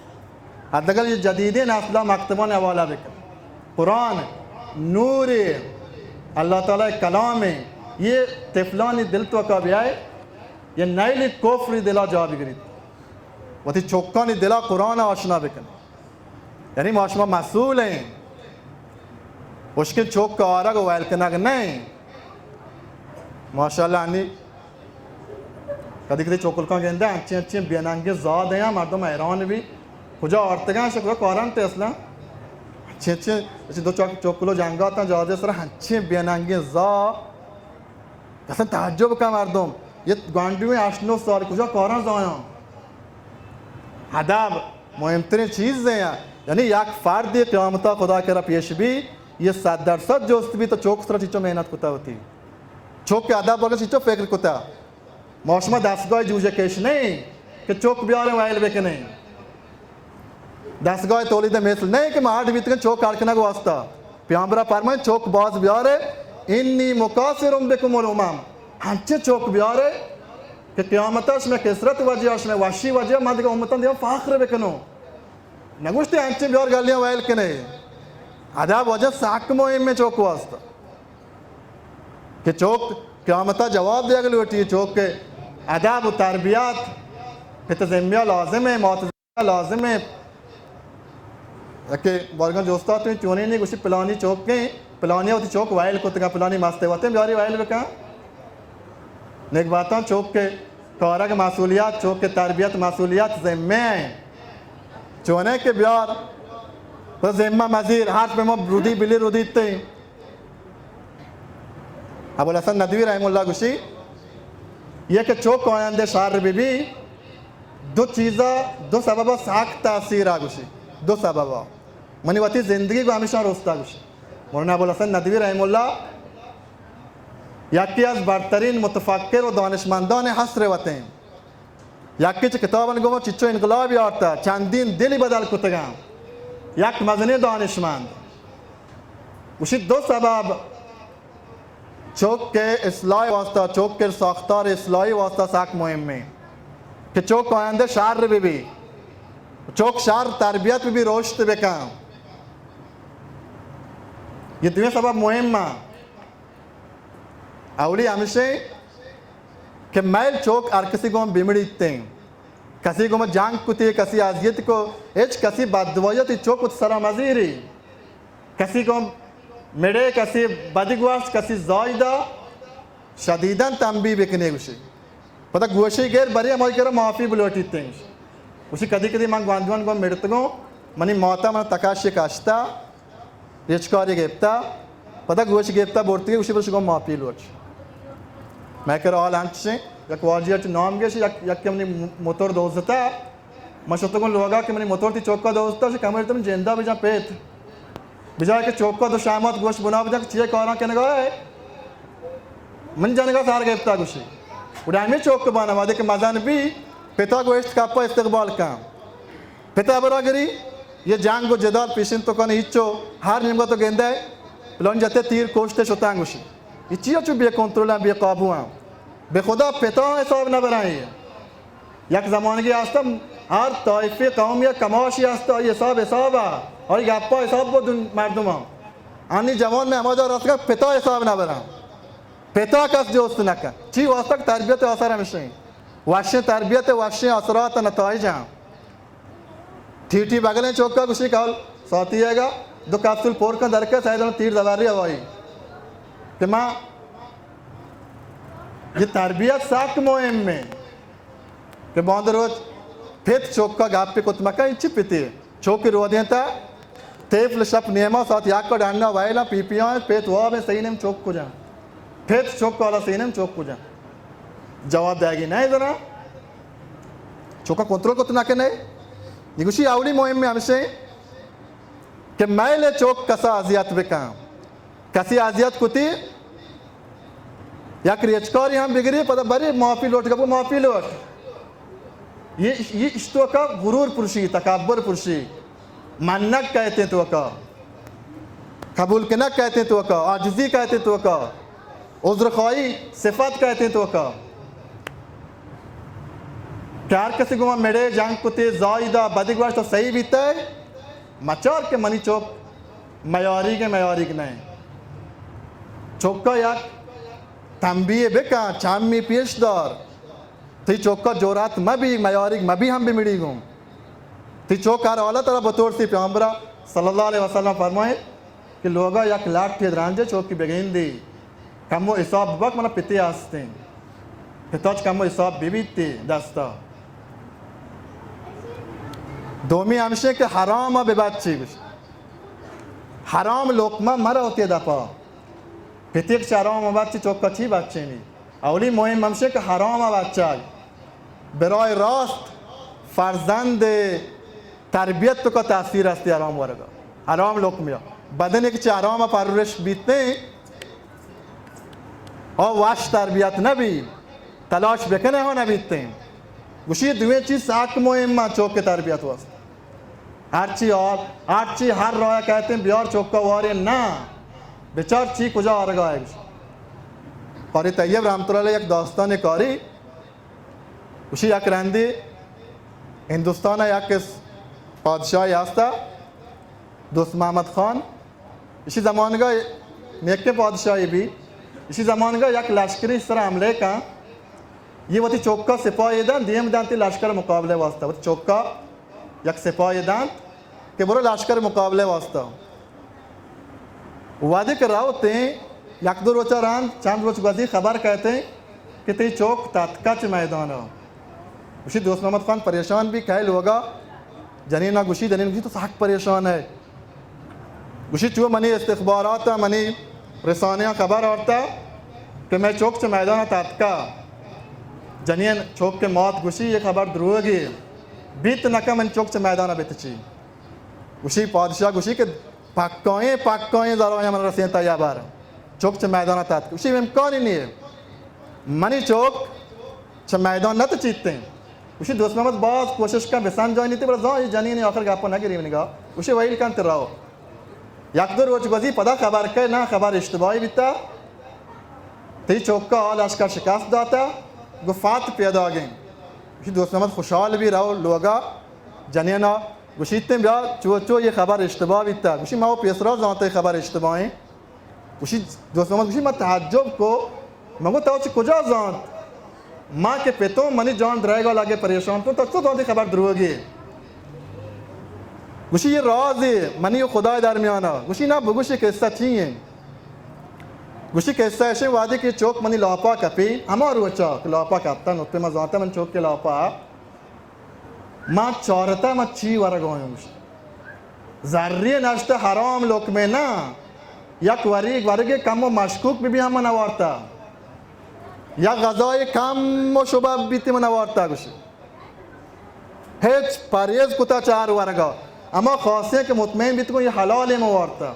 حداقل یہ جدیدیں نسلا مکتبان حوالہ بکن۔ قرآن نور، اللہ تعالی کلام ہے، یہ طفلانی دل توکا بیائے، یہ نیلی کفری دلا جا بگریت۔ وتی چکانی دلا قرآن آشنا بکن۔ یعنی ما شما مسئول ایں۔ اشکن چک آرگ و ویل کنگ نہ ایں۔ ماشاءاللہ انی کدی کدی چکلکاں گندہ انچیں انچیں بے ننگیں زاد ایں، مردم حیران بی کجا آرتگاں، شکر کارنت اصلا۔ انچیں انچیں، اچھی دو چک-، چکلو جنگاتاں جہازے سر انچیں بے ننگیں زاد۔ اصلاً تعجب کن مردم، یہ گونڈویں ہشت نو سال کجا کاراں زایاں؟ ادب مہمترین چیز ایں۔ یعنی یک فردی قیامتا خدا کرا پیش بی، یہ صد درصد جست بی تو چوک سرا چیچو محنت کتا ہوتی، چوک ادب بگا چیچو فکر کتا۔ ما شما دستگاہ جوجہ کش نہ ایں کہ چوک بیاریں ویل بکنیں۔ دستگاہ تولید مثل نہ ایں کہ ما اڈ بیتگیں چوک اڈ کنگ واسطہ۔ پیامبرا فرمائیں چوک باز بیارے، انی مکاثر بکم الامم۔ ہنچیں چوک بیارے کہ قیامتا شمے کثرت وجہ، شمے وشی وجہ من دگہ امتاں دیما فخر بکنوں۔ نگوشتے ہنچیں بیار گلیاں ویل کنے۔ ادب واجہ سک مہمیں چوک واسطہ۔ کہ چوک قیامتا جواب دیگ لوٹی، چوک کہ ادب و تربیت پت ذمہ لازم ایں، مات ذمہ لازم ایں۔ یکے بارگاں جوستا تو چونیں نہیں گوشی پلانی چوک ایں، پلانی وتی چوک وائل کتگا، پلانی مستے وتے بیاری وائل بکن۔ نیک باتاں چوک کہ کارگ مسئولیت، چوک کہ تربیت مسئولیت ذمہ ایں۔ چونیں کہ بیار تو ذمہ مزیر، ہر پہ ما رودی بلی رودی تے۔ ابوالحسن ندوی رحمہ اللہ گوشی، یہ کہ چوک آیندہ شر بہ بی، دو چیزا، دو سببا سخت تاثیر آ گوشی، دو سببا۔ منی وتی زندگی کو ہمیشہ روستا گوشی۔ مولانا ابوالحسن ندوی رحمہ اللہ یکی از برترین متفکر و دانشمندان عصر وتیں۔ یکے چہ کتاباں گوں چچو انقلاب یارتا، چندین دلی بدل کتگاں۔ یک مزنیں دانشمند۔ گوشی دو سبب چوک کے اصلاح واسطہ، چوک کے ساختار اصلاحی واسطہ سک مہمیں کہ چوک آیندہ شر بہ بی، چوک شر تربیت بہ بی، رشد بکن۔ یہ دویں سبب مہم ایں۔ اولی ہمیشیں کہ میل چوک ہر کسی گوں بمڑیتیں۔ کسی گوں جنگ کتی، کسی اذیت کو، ہچ کسی بددعایتی چوک وت سرا مزیری۔ کسی گوں مڑے، کسی بدی گوشت، کسی زائدہ شدیداً تنبیہ بکنے گوشی۔ پدا گوشی گر بری ہمائی کرا معافی بلوٹیتیں۔ گوشی کدی کدی من گوانجوان گوں مڑتگوں، منی ماتا من تکاشی کشتا، ریچکاری گپتا، پدا گوش گپتا برتگی، گوشی برش گوں مافی لوٹ۔ مئے کرا حال ہنچیں، یک واجی اچ نام گیش، یک، یک منی موتور دوزتا، من شتگوں لوگا کہ منی موتور تی چوکا دوزتا، شی کمر تم جندا بجا پیت۔ بجائے کہ چوکا دو شامات گوش بنا بجا کہ چیئے کاراں کنگا ہے۔ من جنگا سار گپتا گوشی۔ گڑا ہمیں چوک بانا وادے کہ مزن بی، پتا گوشت کپا استقبال کن۔ پتا براگری، یہ جنگ و جدال پیشن تو کن ہیچو، ہر نیمگا تو گندے، پلان جتے تیر کوشتے شتان گوشی۔ یہ چیا چو بے کنترل ہیں، بے قابو ہیں۔ بے خدا پتا حساب نہ برائیں۔ یک زمانگی ہستم، ہر طائفے قوم یا کماشی ہست، آئی حساب حساب ہے، آئی گپا حساب بدن مردم ہیں۔ انی جوان میں ہما جا رست کہ پتا حساب نہ برائیں۔ پتا کس جوست نہ کن۔ چی واسطہ کہ تربیت اثر ہمشیں۔ وشیں تربیت، وشیں اثرات نتائج ہیں۔ ٹی ٹی بگلیں چوکا گوشی کال ساتی ہے گا، دو کپسول پور کن درکے سیدن تیر دواری ہوائی۔ کہ ماں یہ تربیت سک مہم ہے۔ کہ باند روچ پت چوکا گپے کت مکن، چی پتے؟ چوکی رودینتا، طفل شپ نیما ساعت یک ڈنا ویلا پی پی آئیں، پت واب سینم چوک کجا؟ پت چوک والا سینم چوک کجا؟ جواب دے گی نہیں ذرا۔ چوکا کنترل کت نہ کنے۔ یہ گوشی اولی مہم ہمشے کہ میل چوک کسا اذیت بکن۔ کسی اذیت کتی، یک ریچکاری ہم بگری، پدا بری معافی لوٹ، گپو معافی لوٹ۔ یہ، یہ اشتوکا غرور پرشی، تکبر پرشی، منک کہتے توکا، قبول کنک کہتے توکا، عاجزی کہتے توکا، عذرخواہی صفت کہتے توکا۔ کہ ہر کسی گوما مڑے جنگ کتے، زائی دا، بدی گوشت تو صحیح بیتے، مچار کہ منی چوک میاریگ ء میاریگ نہ انت۔ چکا یک تنبیہ بکن، چمی پیش دار۔ تئی چکا جرأت مہ بی، میاریگ مہ بی ہم بمڑی گوں۔ تئی چک ہر حالت را بترسی۔ پیغمبر صلی اللہ علیہ وسلم فرمائے کہ لوگا یک لٹ درانجے چوکی بگندی۔ کمو حساب بک منا پتے ہستیں۔ پتاچ کمو حساب ببیت تی دستا۔ دومی ہمشیں کہ حرام ببچی گوش۔ حرام لقمہ مرو تی دپا۔ پتیک چہ حرام بچی چکا چی بچینی؟ اولی مہم ہمشیں کہ حرام بچگ۔ برای راست فرزند تربیت تو کا تاثیر است حرام ورگا۔ حرام لقمیا۔ بدن ایک چہ حرام پرورش بیتیں، او وش تربیت نبی، تلاش بکنے ہو نبیتیں۔ گوشی دوئیں چیز ساک مہم چوک تربیت واسطہ۔ ہرچی آر، ہرچی ہر راہ کہتیں بیار چوکا وارے نہ۔ بچار چی کجا آرگا ہے۔ قاری طیب رحمت اللہ علیہ یک داستان کاری، گوشی یک رندی ہندوستان یک پادشاہی ہستا، دوست محمد خان، اشی زمانگا نیکیں پادشاہی بی، اشی زمانگا یک لشکری سر حملے کن، یہ وتی چوکا سپاہی دن، دیم دن تی لشکر مقابلے واسطہ، وتی چوکا یک سپاہی دن، کہ برو لشکر مقابلے واسطہ۔ وہدے کہ روتیں، یک دو روچا رند، چند روچ گوزی خبر کہتیں کہ تئی چوک تتکا چہ میدانا۔ گوشی دوست محمد خان پریشان بی، کئے لوگا؟ جنینا گوشی، جنین گوشی تو سک پریشان ہے۔ گوشی چو منی استخبارات منی رسانیاں خبر آرتا کہ مئے چوک چہ میدانا تتکا۔ جنین چوک کے مات گوشی یہ خبر دروگی، بیت نکا من چوک چہ میدانا بتچی۔ گوشی پادشاہ گوشی کہ پکائیں، پکائیں زرایا من رسینتا یا بار۔ چوک چہ میدان تات۔ گوشی امکانی نیے۔ منی چوک چہ میدان نہ تچیتیں۔ گوشی دوست محمد باز کوشش کن بسنجائینی تی، بلے زان یہ جنین آخر گپا نہ گریونگا۔ گوشی ویل کن تی رو۔ یک دو روچ گوزی پدا خبر کئے، نہ خبر اشتباہی بیتا۔ تی چوکا آ لشکر شکست داتا، گو فات پیداگیں۔ گوشی دوست محمد خوشحال بی رو لوگا جنینا گوشیتیں بیا چو چو یہ خبر اشتباہ بیتا۔ گوشی ما و پیسرا زانتے خبر اشتباہیں۔ گوشی دوست محمد گوشی ما تعجب کو، من گو تو چہ کجا زانت؟ ما کہ پتوں منی جان درائگا لگے پریشان تو، تو چو زانتی خبر دروگی؟ گوشی یہ رازے منی و خدای درمیانا۔ گوشی نہ بگوشی قصہ چی ہیں؟ گوشی قصہ ایشیں وہدے کہ چوک منی لاپا کپی، ہما روچا کہ لاپا کپتا نطفے ما زانتا من چوک کے لاپا ما چارتا ما چی ورگا آیاں گوشت۔ زری نشتہ حرام لقمے نہ، یک وری ورگے کم و مشکوک بہ بی ہم من وارتا، یک غذائے کم و شبہ بیتی من وارتا، گوشی ہچ پرہیز کتا چار ورگا، اما خاصیں کہ مطمئن بیت گوں یہ حلالیں من وارتا۔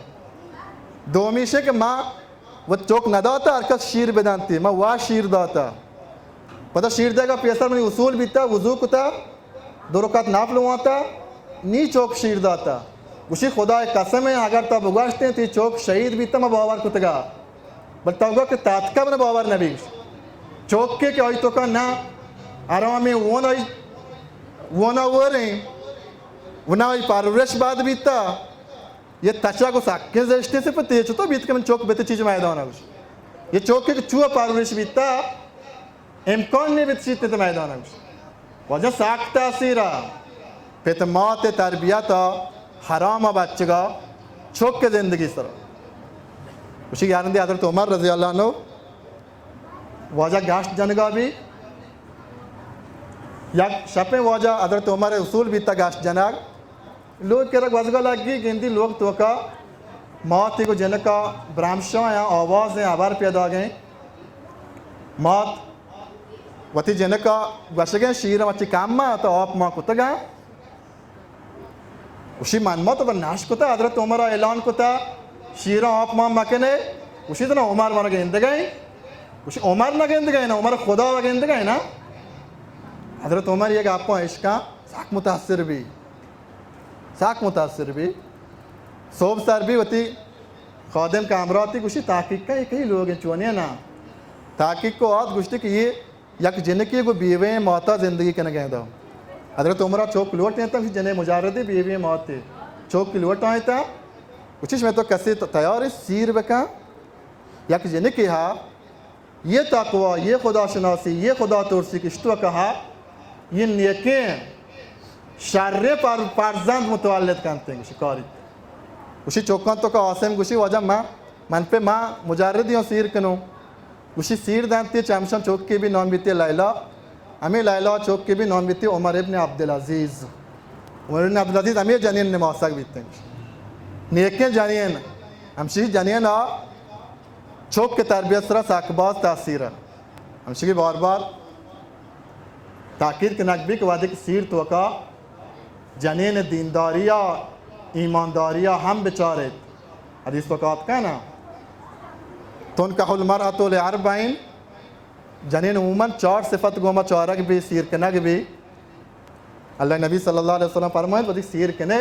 دومیشے کہ ما وت چوک نداتا ہر کس شیر بدنتی، ما وا شیر داتا۔ پدا شیر دیگا پیسر منی اصول بیتا، وضو کتا، دو رکعت نفل وانتا، نی چوک شیر داتا۔ گوشی خدائے قسم ہے، اگر تا بگوشتیں تی چوک شہید بیتا، ما باور کتگا۔ بل تا گو کہ تاتکا من باور نبی۔ چوکے کہ آئی توکا نہ حرامیں وون آئی وونا وریں، و نہ آئی پرورش بد بیتا۔ یہ تچگ و سکیں زشتیں صفتے، چطور بیت کہ من چوک بت چیز میدانا گوش۔ یہ چوکے کہ چو پرورش بیتا، امکان نہیں بیت چیت میدانا گوش۔ واجہ ساک تاثیرا پت مات تربیتا حرام بچگا چوک زندگی سرا۔ گوشی یارندی حضرت عمر رضی اللہ عنہ واجہ گشت جنگا بی، یک شپیں واجہ حضرت عمر اصول بیتا گشت جنگ، لوگ کرا گوزگا لگی، گندی لوگ توکا ماتی کو جنکا برمشا یا آواز ہیں، حبر پیدا گئیں۔ مات وتی جنکا گوشگیں شیر مچی کم ما تو آپ ما کتگا۔ گوشی من ما تو ناش کتا، حضرت عمر اعلان کتا، شیران آپ ما مکنے۔ گوشی تو عمر مر گندگئے۔ گوشی عمر نہ گندگئے نا، عمر خدا و گندگئے نا۔ حضرت عمر یہ گپاں اشکاں سک متاثر بی، سک متاثر بی۔ صوب سر بی وتی خادم کا امراتی گوشی تحقیق کا یہ کئی لوگ ہیں چونے نا۔ تحقیق کو آت گوشتی کہ یہ یک جنکے گو بیویں ماتا زندگی کنگا ایں دا۔ حضرت عمرا چوک لوٹ ایں تا، جنے مجردی بیویں ماتے چوک لوٹ آئیں تا۔ گوشیش میں تو کسی تیار سیر بکن، یک جنکے ہا، یہ تقوی، یہ خدا شناسی، یہ خدا ترسی کشتو کہا، یہ نیکیں شریں پر، فرزند متولد کنتیں گوشی کاری۔ گوشی چوکان تو کہ عاصم گوشی واجہ ما، من پہ ما مجردیوں سیر کنوں۔ گوشی سیر دنتی چمشان چوکی بھی نام بیتی لیلا، ہمیں لیلا چوکی بھی نام بیتی عمر ابن عبدالعزیز۔ عمر ابن عبدالعزیز ہمیں جنین نماسک بیتے۔ نیکیں جنین، ہمشی جنین آ چوک کے تربیت سرا سک باز تاثیر ہے۔ ہمشی بار بار تاکید کنگ بی کہ وہدے کہ سیر توکا جنین دینداریا، ایمانداریا ہم بچاریت۔ حدیث توکا آتکا نا، تنکح المرأة لأربع، جنین عموماً چار صفت گوما چارگ بی، سیر کنگ بی۔ اللہ نبی صلی اللہ علیہ وسلم فرمائیت، وہدے سیر کنے،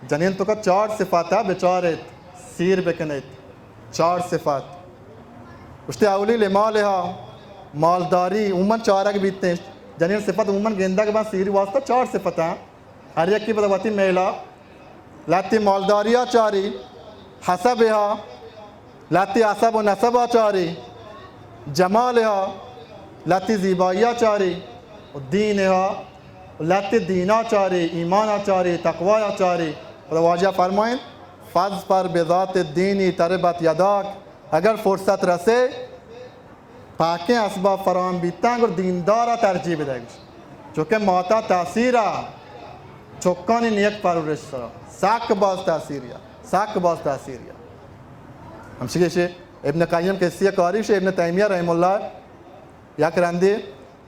جنین توکا چار صفتا بچاریت، سیر بکنیت۔ چار صفت۔ گوشتے اولی لمالہا، مالداری، عموماً چارگ بیتیں۔ جنین صفت عموماً گندگ بن سیری واسطہ چار صفت ہیں۔ ہر یکی پدا وتی میلا، لہتی مالداریا چاری، حسبہا، لہتی حسب و نسبا چاری، جمالہا، لہتی زیبائیا چاری، و دینہا، لہتی دینا چاری، ایمانا چاری، تقوایا چاری۔ پدا واجہ فرمائیں، فاظفر بذات الدین تربت یداک، اگر فرصت رسے، پاکیں اسباب فراہم بیتاں، گڑا دیندار ء ترجیح بدئے۔ چونکہ ماتا تاثیر ء چکانی نیک پرورش سرا سک باز تاثیر یا، سک باز تاثیر یا۔ ہمشی کہ ابن قیم کسی کاری شے، ابن تیمیہ رحمہ اللہ یک رندی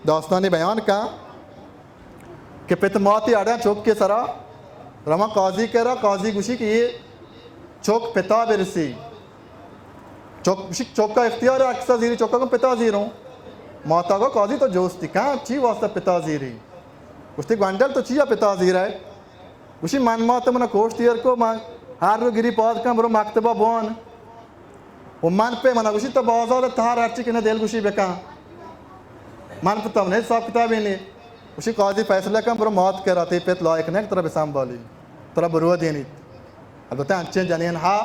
داستانی بیان کن کہ پت ماتی اڑا چک کے سرا رواں قاضی کرا، قاضی گوشی کہ یہ چک پتا برسی۔ چک، گوشی چکا اختیار ہے، اکسا زیری چکا کن پتا زیروں۔ ماتا گو قاضی تو جوستی کن، چی واسطہ پتا زیری؟ گوشتی گونڈل تو چیا پتا زیرے؟ گوشی من مات منا کوشت ایر کو، من ہر رو گری پاد کن برو مکتبہ بوان۔ و من پہ منا گوشی تو بازار تہار ہرچی کہ نہ دل گوشی بکن۔ من پہ تو نے حساب کتابی نی۔ گوشی قاضی فیصلہ کن برو مات کرا، تی پت لائق نہ کہ ترا بسنبالی، ترا برو دینیت۔ البتہ انچیں جنین ہا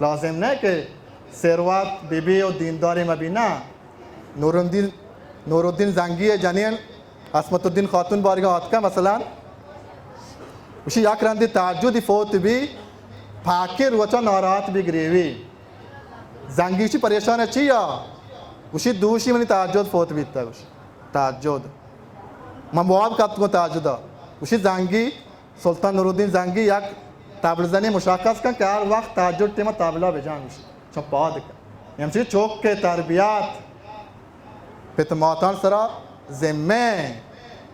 لازم نہ کہ ثروت بی بی و دینداری مبی نہ۔ نورالدین، نورالدین زنگی ء جنین عصمت الدین خاتون بارگا آتکا مثلاً، گوشی یک رندی تہجدی فوت بی، پاکیں روچا ناراحت بی گریوی۔ زنگی گوشی پریشان چی یا؟ گوشی دوشی منی تہجد فوت بیتا، گوشی تہجد۔ من واب کپت گوں تہجدا۔ گوشی زنگی سلطان نورالدین زنگی یک طبل زنے مشخص کن کہ ہر وقت تہجد ٹیم ءَ طبلہ بجان گوشی، چون پاد کن۔ ہمچی چوک کے تربیت پت ماتان سرا ذمہ،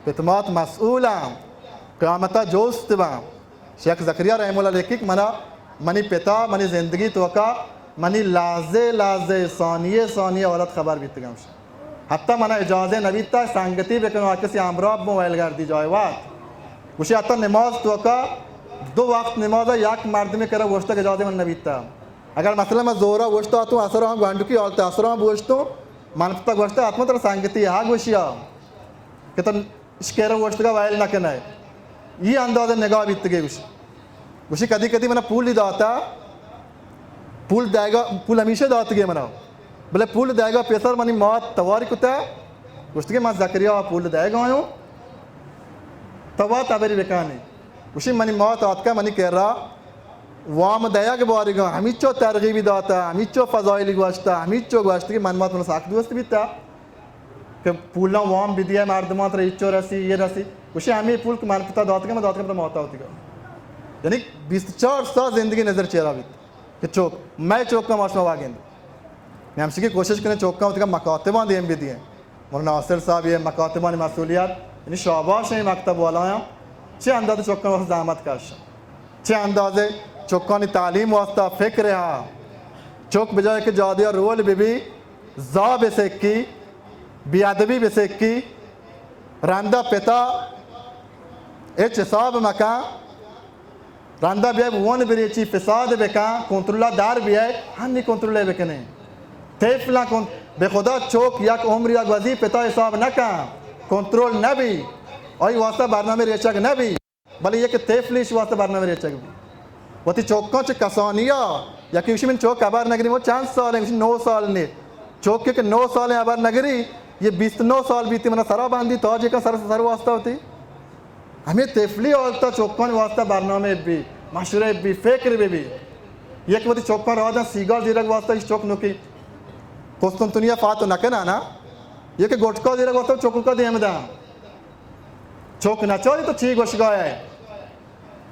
پت مات مسئول اَنت، قیامت ءَ جست بنت۔ شیخ زکریا رحمہ اللہ لکھی کہ منا، منی پتا منی زندگی توکا منی لحظے لحظے، ثانیے ثانیے حالت خبر بیتگم۔ حتی منا اجازہ نبیتا سنگتی بکنوں، ہر کسی ہمراہ بوں ویل گردی جای وات۔ گوشی حتی نماز توکا دو وقت نماز یک مردمی کرا وشتگ اجازہ من نبیتا۔ اگر مثلاً من زورا وشتا تو اثر ہم گنڈکی حالت اثر ہم بوشتوں، من پتا گوشتا حتما ترا سنگتی ہا گوشیا کہ تو اشکیرا وشتگا ویل نہ کنئے۔ یہ انداز نگاہ بیتگے گوشی۔ گوشی کدی کدی منا پولی داتا، پول دائیگا، پول ہمیشہ داتگے منا۔ بلے پول دائیگا پیسر منی مات تواری کتا، گوشتگے من زکریا پول دائیگا آیوں، تو وت ہبری بکانی۔ گوشی منی مات آتکا منی کرا وام دئیگ باریگاں، ہمیچو ترغیبی داتا، ہمیچو فضائلی گوشتا، ہمیچو گوشتگے من مات منا سک دوست بیتا۔ کہ پولاں وام بدیئے مردمان ترا ہچو رسی، یہ رسی۔ گوشی ہمے پول کہ من پتا داتگے، من داتگے پتا ماتا ہوتیگا۔ یعنی بیست چار سال زندگی نظر چیرا بیت کہ چوک، مئے چوکاں ما شما واگند۔ میں ہمشی کی کوشش کنیں چوکاں ہوتیگا مکاتباں دیم بدیئے۔ مولانا ناصر صاحب یہ مکاتبانی مسئولیت، یعنی شاباش ہیں مکتب والایاں۔ چہ انداز چوکاں واسطہ زحمت کش، چہ اندازے چوکانی تعلیم واسطہ فکر ہا۔ چوک بجائے کہ جادیا رول بی بی، زا بہ سکی، بے ادبی بہ سکی، رندا پتا ہچ حساب مکن، رندا بیائے ون بریچی فساد بکن، کنترلا در بیائے، ہنی کنترل بکنیں۔ طفلاں کن، بہ خدا چوک یک عمریا گوزی پتا حساب نکن، کنترل نبی، آئی واسطہ برنامہ ریچگ نبی۔ بلے یک طفلیش واسطہ برنامہ ریچگ بی۔ وتی چوکاں چہ کسانیا، یکی گوشی من چوک ہبر نگری، وہ چند سال ہیں، گوشی نو سال نے۔ چوک کہ نو سال ہیں ہبر نگری، یہ بیست نو سال بیتی منا سرا باندی، تاج کا سر، سر واسطہ ہوتی۔ ہمیں طفلی حالتا چوکان واسطہ برنامہ بی، مشورہ بی، فکر بی بی۔ یک وتی چوکان راہ دن سیگار زیرگ واسطہ، اس چوک نکی قسطنطنیہ فاتو نکنا نا۔ یک گٹکا زیرگ واسطہ چوکا دیم دن۔ چوک نہ چاری تو چی گوشگا ئے؟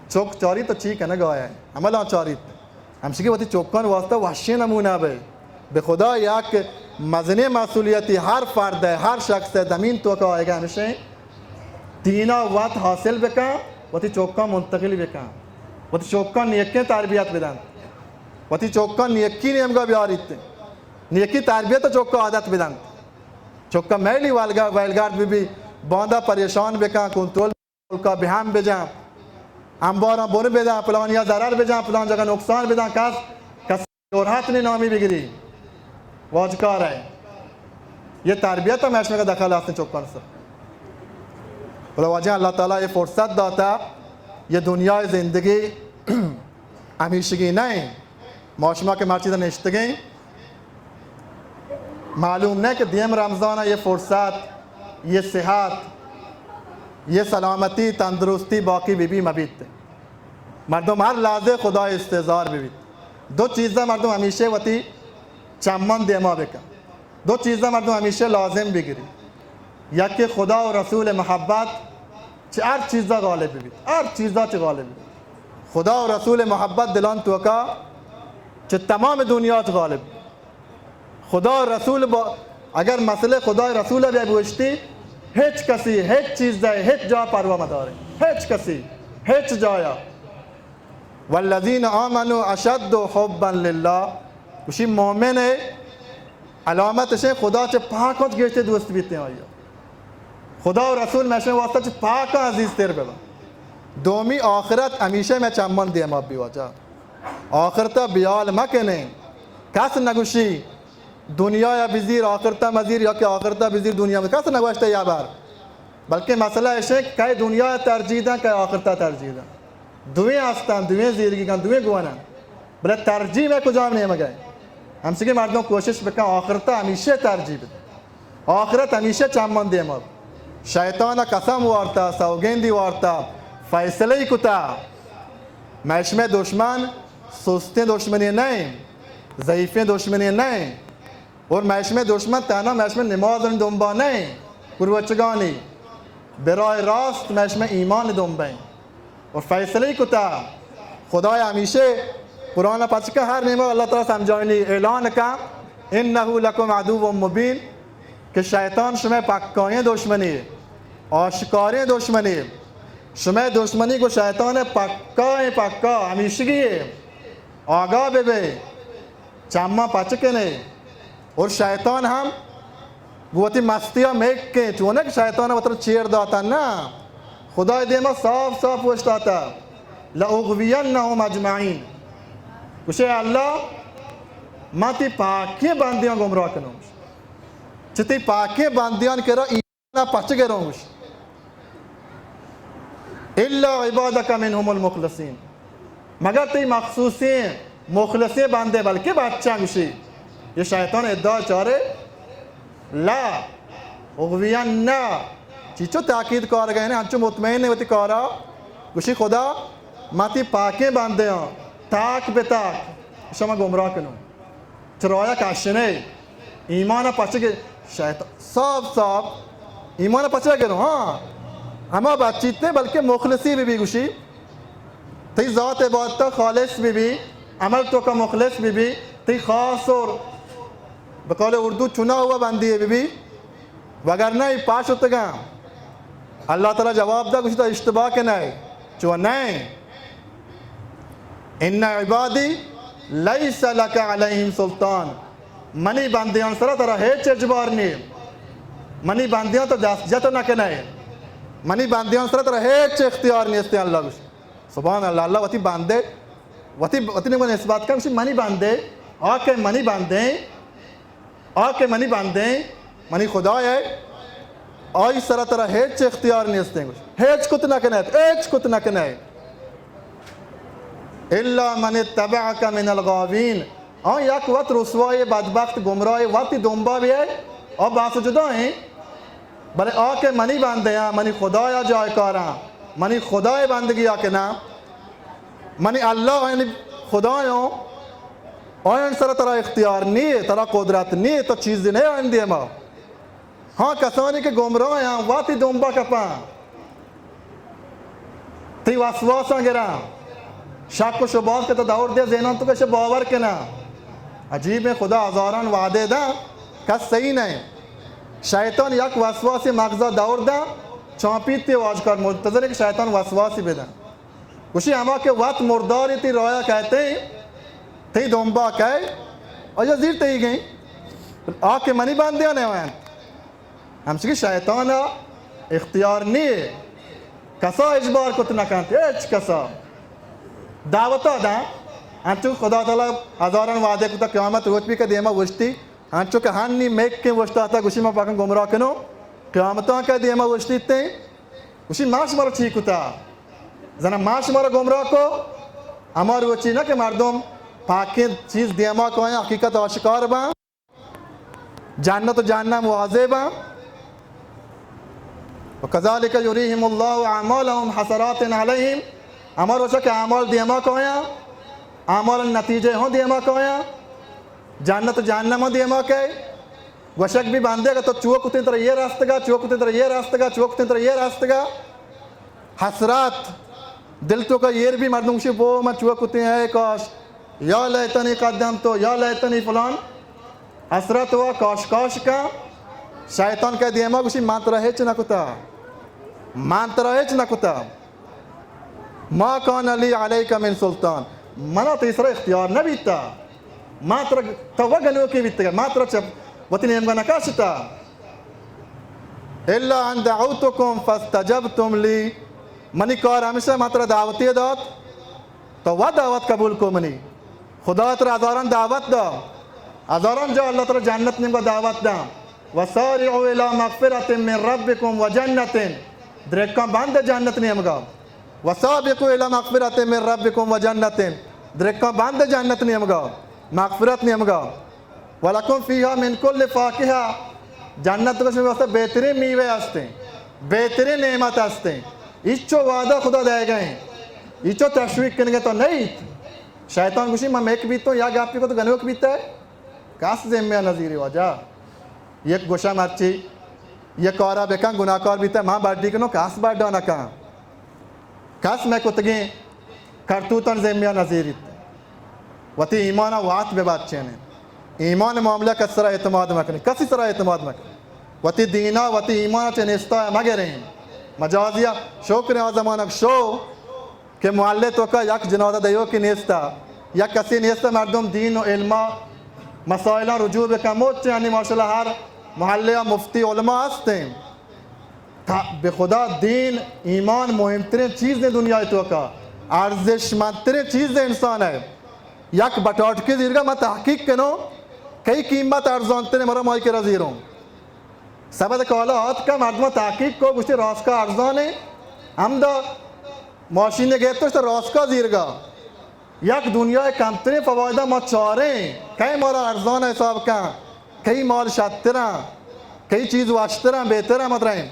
چوک چاری تو چی کنگا ئے؟ عملاں چاریت۔ ہمشی کہ وتی چوکان واسطہ وشیں نمونہ بے۔ بہ خدا یک مزنیں مسئولیتی ہر فرد ء، ہر شخص ء دمین توکا آئیگا ہمشیں دینا وت حاصل بکن، وتی چوکان منتقل بکن، وتی چوکان نیکیں تربیت بدن، وتی چوکان نیکی نیمگا بیاریت، نیکی تربیت چوکا عادت بدن۔ چوکا میلی ویلگا-، ویلگارد بی بی، باندا پریشان بکن، کنترل ملکا بہ ہم بجاں، انباراں بن بداں، پلانیا ضرر بجاں، پلان جگہ نقصان بداں، کس، کس جرحت نے نامی بگری۔ واجکار ہے۔ یہ تربیت ہم ایشمے کا دخل ہستیں چوکان سر۔ بلے واجہ اللہ تعالی یہ فرصت داتا، یہ دنیا زندگی ہمیشگی نہیں۔ ما شما کہ مرچی نشتگیں، معلوم نہ کہ دیم رمضان یہ فرصت، یہ صحت، یہ سلامتی، تندرستی باقی بی بی مبیت۔ مردم ہر لحظے خدا استحضار بی بیت۔ دو چیزاں مردم ہمیشہ وتی چمان دیما بکن۔ دو چیزاں مردم ہمیشہ لازم بگری۔ یکی خدا و رسول محبت چہ ہر چیزا غالب بی بیت۔ ہر چیزا چہ غالب بی بیت۔ خدا و رسول محبت دلان توکا چہ تمام دنیا چہ غالب۔ خدا و رسول با، اگر مسئلہ خدا و رسول بیا بوشتی، ہچ کسی، ہچ چیز دے، ہچ جا پروا مدارے۔ ہچ کسی، ہچ جایا۔ والذین آمنوا اشد حبا للہ۔ گوشی مومن علامت شے خدا چہ پاک ہنچ گیشتے دوست بیتے آیا۔ خدا و رسول میں شے واسطہ چہ پاک عزیز تر ببا۔ دومی آخرت ہمیشہ میں چمان دیما بی واجہ۔ آخرتا بیال مکنیں۔ کس نگوشی دنیا یا بزیر آخرتا مزیر یا کہ آخرتا بزیر دنیا میں۔ کس نگوشتے یا بار۔ بلکہ مسئلہ ایشیں کہ کئے دنیا ترجیح دن، کئے آخرتا ترجیح دن۔ دوئیں ہستن، دوئیں زیرگی کن، دوئیں گونن۔ بلے ترجیح میں کجام نیمگ ہے؟ ہمچی کہ مردم کوشش بکن آخرتا ہمیشہ ترجیح بدن۔ آخرت ہمیشہ چمان دیما۔ شیطان قسم وارتا، سوگندی وارتا، فیصلہ ہی کتا۔ میں شمے دشمن سستیں دشمنی نہیں، ضعیفیں دشمنی نہیں۔ اور میں شمے دشمن تہنا میں شمے نماز دنبا نہیں، کروچگانی۔ براہ راست میں شمے ایمان دنبا ہیں۔ و فیصلہ کتا۔ خدای ہمیشہ قرآن پچ کا ہر نیمہ اللہ تعالی سمجھائنی اعلان کا، انه لکم عدو مبین، کہ شیطان شمئے پکائیں دشمنی، آشکاریں دشمنی، شمئے دشمنی گو شیطان پکائیں پکا ہمیشگی ہے۔ آگاہ بہ بے، چماں پچ کنے۔ اور شیطان ہم گو وتی مستیا میکیں، چونک شیطان وتر چیر داتا نا، خدای دیما صاف صاف اوشتاتا، لأغوینهم اجمعین۔ گوشے اللہ، ما تی پاکیں بندیاں گمراہ کنوں۔ چہ تی پاکیں بندیاں کرا نہ پچ گروں گوش، الا عبادک منهم المخلصین، مگر تئی مخصوصیں مخلصیں بندے، بلکہ بچاں گوشی۔ یہ شیطان ادعا چارے، لا اغوین نہ، چیچو تاکید کار گئے نے، انچو مطمئن نے وتی کارا، گوشی خدا ما تی پاکیں بندے ہاں، تاک بہ تاک شما گمراہ کنوں۔ چرایا کشنے، ایمان پچ گ-، شیطان صاف صاف ایمان پچ گرو۔ ہاں، ہما بچیتے بلکہ مخلصی بہ بی گوشی، تئی ذات عبادت خالص بہ بی، عمل تو کا مخلص بہ بی، تئی خاص اور بقول اردو چنا ہوا بندی بہ بی، وگرنہ ای پاش اتگاں۔ اللہ تعالی جواب دا، گوشی تو اشتباہ کنئے، چو نئے۔ ان عبادی لیس لک علیہم سلطان، منی بندیان سرا ترا ہیچ اجبار نیے، منی بندیان تو دست جت نہ کنئے، منی بندیان سرا ترا ہیچ اختیار نیست۔ اللہ گوشی، سبحان اللہ، اللہ وتی بندے، وتی، وتی نگو نسبت کن، گوشی منی بندے، آ کہ منی بندے، آ کہ منی بندے، منی خدائے، آئی سرا ترا ہیچ اختیار نیستیں، گوش، ہیچ کت نہ کنیت، ہیچ کت نہ کنیت۔ الا من اتبعک من الغاوین، آ یک وت رسوائے، بدبخت، گمراہے، وتی دنبا بیئے، آ بحث جدا ہیں۔ بلے آ کہ منی بندے آں، منی خدایا جائے کاراں، منی خدائے بندگی آ کہ نہ، منی اللہ آیانی خدایاں، آیان سر ترا اختیار نیے، ترا قدرت نیے، تو چیزی نہ آیان دیما۔ ہاں، کسانی کہ گمراہ آں، وتی دنبا کپاں۔ تئی وسواساں گراں، شک و شبہات کہ تو دور دے ذہنان تو کہ باور کناں۔ عجیب ہے، خدا ہزاران وعدے داں، کس صحیح نہیں۔ شیطان یک وسواسی مغزا دور داں، چانپیت تے واجکار منتظر ہے کہ شیطان وسواسی بدن۔ گوشی ہما کہ وت مرداری تی رایا کہتے، تی دنبا کہے، آیا زیر تی گئیں۔ آ کہ منی بندیاں نہ وین۔ ہمچکہ شیطان ء اختیار نیے، کسا اجبار کت نہ کنت، ہچ کسا۔ دعوتا داں، انچو خدا تعالی ہزاران وعدے کتا قیامت روچ بھی کہ دیما وشتی، انچو کہ ہنی میکیں وشتاتا گوشی ما پاکن گمراہ کنو، قیامتاں کہ دیما وشتی تے، گوشی ما شمارا چی کتا؟ زنا ما شمارا گمراہ کو، ہما روچی نہ کہ مردم پاکیں چیز دیما کو آیاں حقیقت آشکار باں۔ جنت و جہنم واضح باں۔ وکذلک یریہم اللہ اعمالہم حسرات علیہم، ہما روچا کہ اعمال دیما کایاں، اعمال نتیجہ ہوں دیما کایاں، جنت و جہنم ہوں دیما کئے۔ گوشگ بھی بندے کہ تو چو کتیں ترا یہ رستگا، چو کتیں ترا یہ رستگا، چو کتیں ترا یہ رستگا۔ حسرات، دل تو کا ایر بھی مردم گوشی بو من چو کتیں اے کاش، یا لیتنی قدمت، یا لیتنی فلان۔ حسرت و کاش کاش کا۔ شیطان کہ دیما گوشی من ترا ہچ نہ کتا، من ترا ہچ نہ کتا، ما کان لی علیک من سلطان، منا تئی سرا اختیار نہ بیتا، ما ترا، تو و گنوکے بیتگا، ما ترا چہ وتی نیمگا نہ کاشتا۔ الا ان دعوتکم فاستجبتم لی، منی کار ہمیشہ ما ترا دعوتے دات، تو و دعوت قبول کو منی۔ خدا ترا ہزاران دعوت دا، ہزاران جا اللہ ترا جنت نیمگا دعوت دا۔ وسارعوا الی مغفرۃ من ربکم وجنۃ، درکاں بند جنت نیمگا۔ وسابقوا الی مغفرۃ من ربکم وجنۃ، درکاں بند جنت نیمگا، مغفرت نیمگا۔ ولکم فیہا من کل فاکہہ، جنت گوشن واسطہ بہترین میوے ہستیں، بہترین نعمت ہستیں۔ ایچو وعدہ خدا دے گئے ہیں، ایچو تشویق کنگے تو نہیں۔ شیطان گوشی من میک بیتوں، یا گپی کو تو گنوک بیتا ہے، کس ذمہ نظیری واجہ۔ یک گوشہ مرچی، یک کارا بکن گناہکار بیتا ہے، من بڈی کنوں، کس بڈا نکن۔ کس مئے کتگیں کرتوتان ذمہ نزیریت۔ وتی ایمان ءَ وت ببچینیں۔ ایمان معاملہ کس سرا اعتماد مکنیں، کسی سرا اعتماد مکنیں۔ وتی دین ءَ، وتی ایمان ءَ چہ نیستا مگریں۔ مجازی ءَ شکر آ زمانگ شو کہ محلے توکا یک جنازہ دیوکی نیستا، یک کسی نیستا، مردم دین و علم ءَ مسائلاں رجوع بکن۔ موچ انی ماشاءاللہ ہر محلے ءَ مفتی علماء ہستیں۔ تا بہ خدا دین، ایمان مہمترین چیز نے دنیا توکا، ارزشمندترین چیز نے انسان ہے۔ یک بٹاٹکی زیرگا من تحقیق کنوں، کئی قیمت ارزانترین مرا مائی کرا زیروں۔ سبد کالا آتکا مردم تحقیق کو، گوشتی راسکا ارزانے، ہمدا ماشین گیتو شتا راسکا زیرگا۔ یک دنیا کمترین فوائدہ ما چاریں، کئی مارا ارزان حساب کن، کئی مال شترن، کئی چیز وشترن، بہترن مدریں۔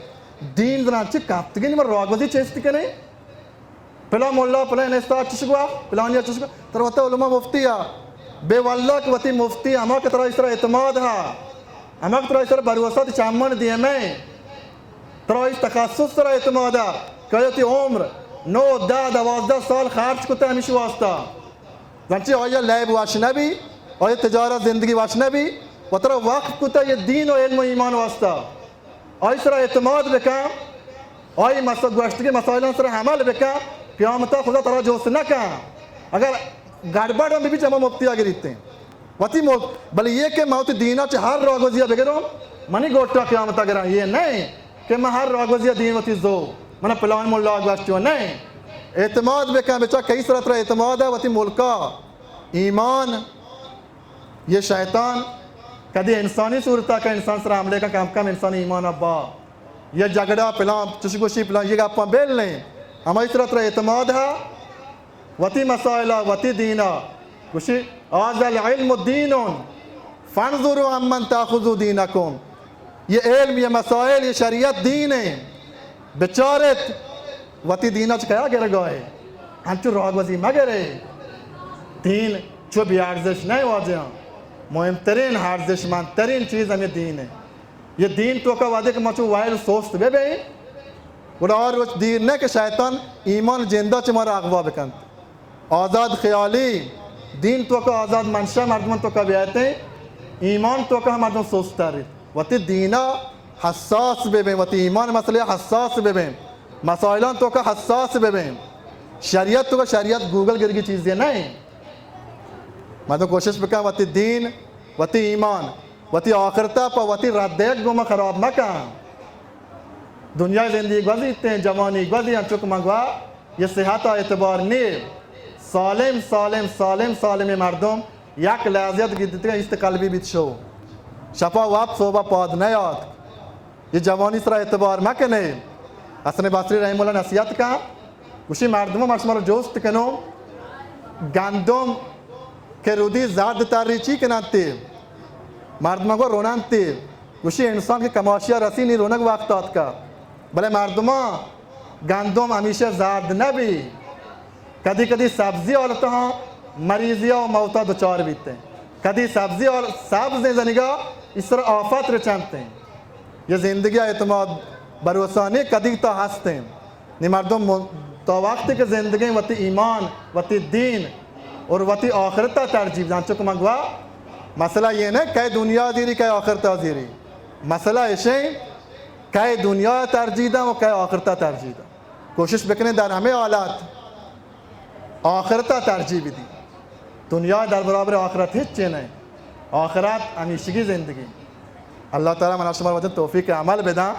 دین زنان چی کپتگین ما راگوزی چست کنیں؟ پلا ملا، پلا انستا چش گوا، پلانی چش گوا، تر وتا علماء مفتی ہا۔ بے واللہ کہ وتی مفتی ہما کہ ترا اسرا اعتماد ہا، ہما کہ ترا اسرا بھروسہ تی چمن دیمیں۔ ترا ایش تخصص سرا اعتماد ءَ کہ آئی وتی عمر نو، دہ، دوازدہ سال خرچ کتہ ہمیش واسطہ۔ زانچی آئی ءَ لیب وش نبی، آئی ءَ تجارت زندگی وش نبی، و ترا وقف کتہ یہ دین و علم و ایمان واسطہ۔ آئی سرا اعتماد بکن، آئی مس-، گوشتگی مسائلاں سرا عمل بکن، قیامتا خدا ترا جوست نکن۔ اگر گڑبڑ ہم ببی چہ ہما مفتی ءَ گریتیں۔ وتی ملک، بلے یہ کہ من وتی دین ءَ چہ ہر راگوزی ءَ بگروں، منی گوٹا قیامت ءَ گراں، یہ نہیں کہ من ہر راگوزی ءَ دین وتی زو، من پلان ملا گوشت، یہ نہیں۔ اعتماد بکن، بچا کئی سرا ترا اعتماد ہے وتی ملکا، ایمان، یہ شیطان کدی انسانی صورتا کہ انسان سرا حملے کا کم کم انسانی ایمان ابا، یہ جھگڑا پلان، چش گوشی پلان، یہ گپاں بل نہیں، ہمائی سرا ترا اعتماد ہے۔ وتی مسائل ءَ، وتی دین ءَ۔ گوشی، هذا العلم دین فانظروا عمن تأخذوا دینکم۔ یہ علم، یہ مسائل، یہ شریعت دین ہے۔ بچارت، وتی دین ءَ چہ کیا گرگا ہے؟ انچو راگوزی مگرے۔ دین چو بے ارزش نہیں واجہاں۔ مہمترین، ارزشمندترین چیز ہمیں دین ہے۔ یہ دین توکا وہدے کہ ما چو وائل سست بہ بیں، گڑا آ روچ دیر نہ کہ شیطان ایمان جندا چہ مارا اغوا بکنت۔ آزاد خیالی، دین توکا آزاد منشا مردمان توکا بیایتیں، ایمان توکا ہم مردم سست تر۔ وتی دینا حساس بہ بیں، وتی ایمان مسئلہ حساس بہ بیں، مسائلان توکا حساس بہ بیں۔ شریعت توکا، شریعت گوگل گرگی چیزے نہیں۔ مردم کوشش بکن وتی دین، وتی ایمان، وتی آخرتا پہ وتی رد دئیگ گوما خراب مکن۔ دنیا زندگی گوزیتیں، جوانی گوزی، انچو کہ من گوا، یہ صحت اعتبار نی۔ سالم، سالم، سالم، سالم مردم یک لحظیت گدتگا ایست قلبی بیت شو۔ شپا واب صوبہ پاد نیات۔ یہ جوانی سرا اعتبار مکنے۔ حسن بصری رحمہ اللہ نصیحت کا، گوشی مردم، ما شما را جوست کنوں، گندم کہ رودی زرد تری چی کننتی؟ مردم گو روننتی۔ گوشی انسان کہ کماشیا رسی نی رونگ وقت آتکا۔ بلے مردمان گندم ہمیشہ زرد نبی۔ کدی کدی سبزی حالتاں مریضیا و موتا دچار بیتیں۔ کدی سبزی حال-، سبز زنگا اسر آفت رچنتیں۔ یہ زندگی اعتماد بھروسہ نی کدی تا ہستیں۔ نی مردم م-، تا وقتی کہ زندگیں وتی ایمان، وتی دین اور وتی آخرتا ترجیح دان، چونکہ من گوا مسئلہ یہ نہ کئے دنیا زیری، کئے آخرتا زیری۔ مسئلہ اشیں کئے دنیا ترجیح دان و کئے آخرتا ترجیح دان۔ کوشش بکنیں در ہمے حالات آخرتا ترجیح بدی۔ دنیا در برابر آخرت ہچ چیز نہیں۔ آخرت ہمیشگی زندگی۔ اللہ تعالی منا شما وجہ توفیق عمل بدان۔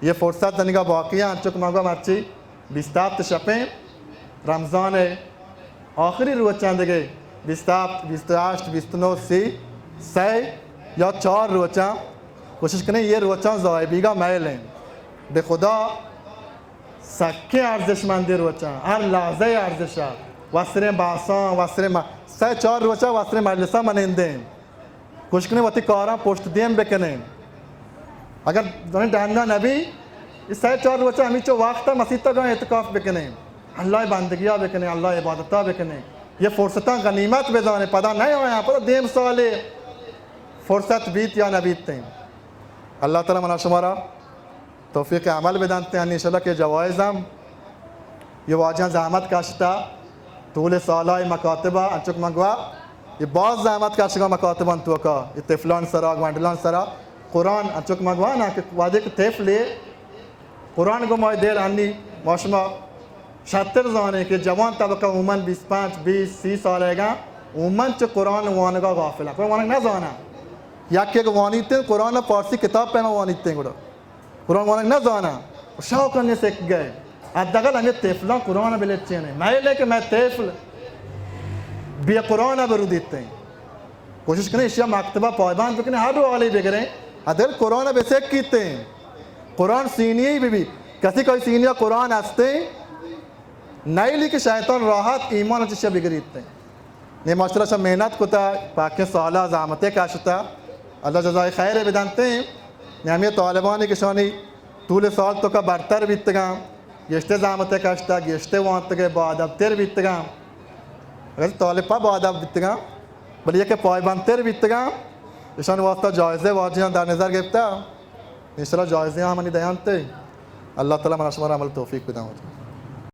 یہ فرصت دنگا باقی ہیں، انچو کہ من گوا مرچی بیست ہفت شپیں رمضان ہے، آخری روچاں دگہ بیست ہفت، بیست ہشت، بیست نو، سی، سئے یا چار روچاں کوشش کنیں، یہ روچاں ضائع بیگا میل ہیں۔ بہ خدا سکیں ارزشمندیں روچاں، ہر لحظہ ارزشا، وسریں باساں، وسریں م-، سئے چار روچا وسریں مجلساں منندیں۔ کوشش کنیں وتی کاراں پشت دیم بکنیں۔ اگر زانیں ڈنگا نبی، یہ سئے چار روچا ہمیچو وقتا مسیتا گا اعتکاف بکنیں۔ اللہ بندگیا بکنیں، اللہ عبادتا بکنیں۔ یہ فرصتاں غنیمت بزانیں، پدا نہ آیاں، پدا دیم سالے فرصت بیت یا نہ بیت۔ اللہ تعالی منا شمارا توفیق عمل بدنت۔ انشاءاللہ کہ جوائز ہم یہ واجہاں زحمت کشتا، طول سالا یہ مکاتبہ، انچوک من گوا، یہ باز زحمت کشگا مکاتبان توکا، یہ طفلان سرا، گونڈلان سرا، قرآن انچوک من گوا نا کہ وہدے کہ طفلے قرآن گو مائی دیر انی ما شما شتر زانے کہ جوان طبقہ عموماً بیست پنچ، بیست، سی سالگا عموماً چہ قرآن وانگا غافلن، قرآن وانگ نزانن۔ یکے کہ وانیتیں قرآن فارسی کتاب پیما وانیتیں گڑا قرآن وانگ نہ زاناں، شوق نے سک گئے۔ حداقل ہمیں طفلاں قرآن بلچینے۔ میں لے کہ میں طفل بے قرآن برو دیتے۔ کوشش کریں اشیا مکتبہ پائبند بکنیں، ہر رو حالی بگریں۔ حداقل قرآن بسک کیتے۔ قرآن سینی بی بی۔ کسی کوئی سینی قرآن ہستے؟ نیلی کہ شیطان راحت ایمان چشیا بگریت۔ نی ماشاءاللہ شا محنت کتا، پاکیں سالا زحمتے کشتا، اللہ جزائے خیر بدنتے۔ نی ہمیں طالبانی کہ شانی طول سال توکا برتر بیتگاں، گیشتے زحمتے کشتا، گیشتے وانتگے، با ادب تر بیتگاں۔ اگر طالب پا با ادب بیتگاں، بلے یہ کہ پائبند تر بیتگاں، اشان واسطہ جائزے واجہاں در نظر گرفتا۔ انشاءاللہ جائزے ہم منی دیانتے۔ اللہ تعالی منا شمارا عمل توفیق بدن۔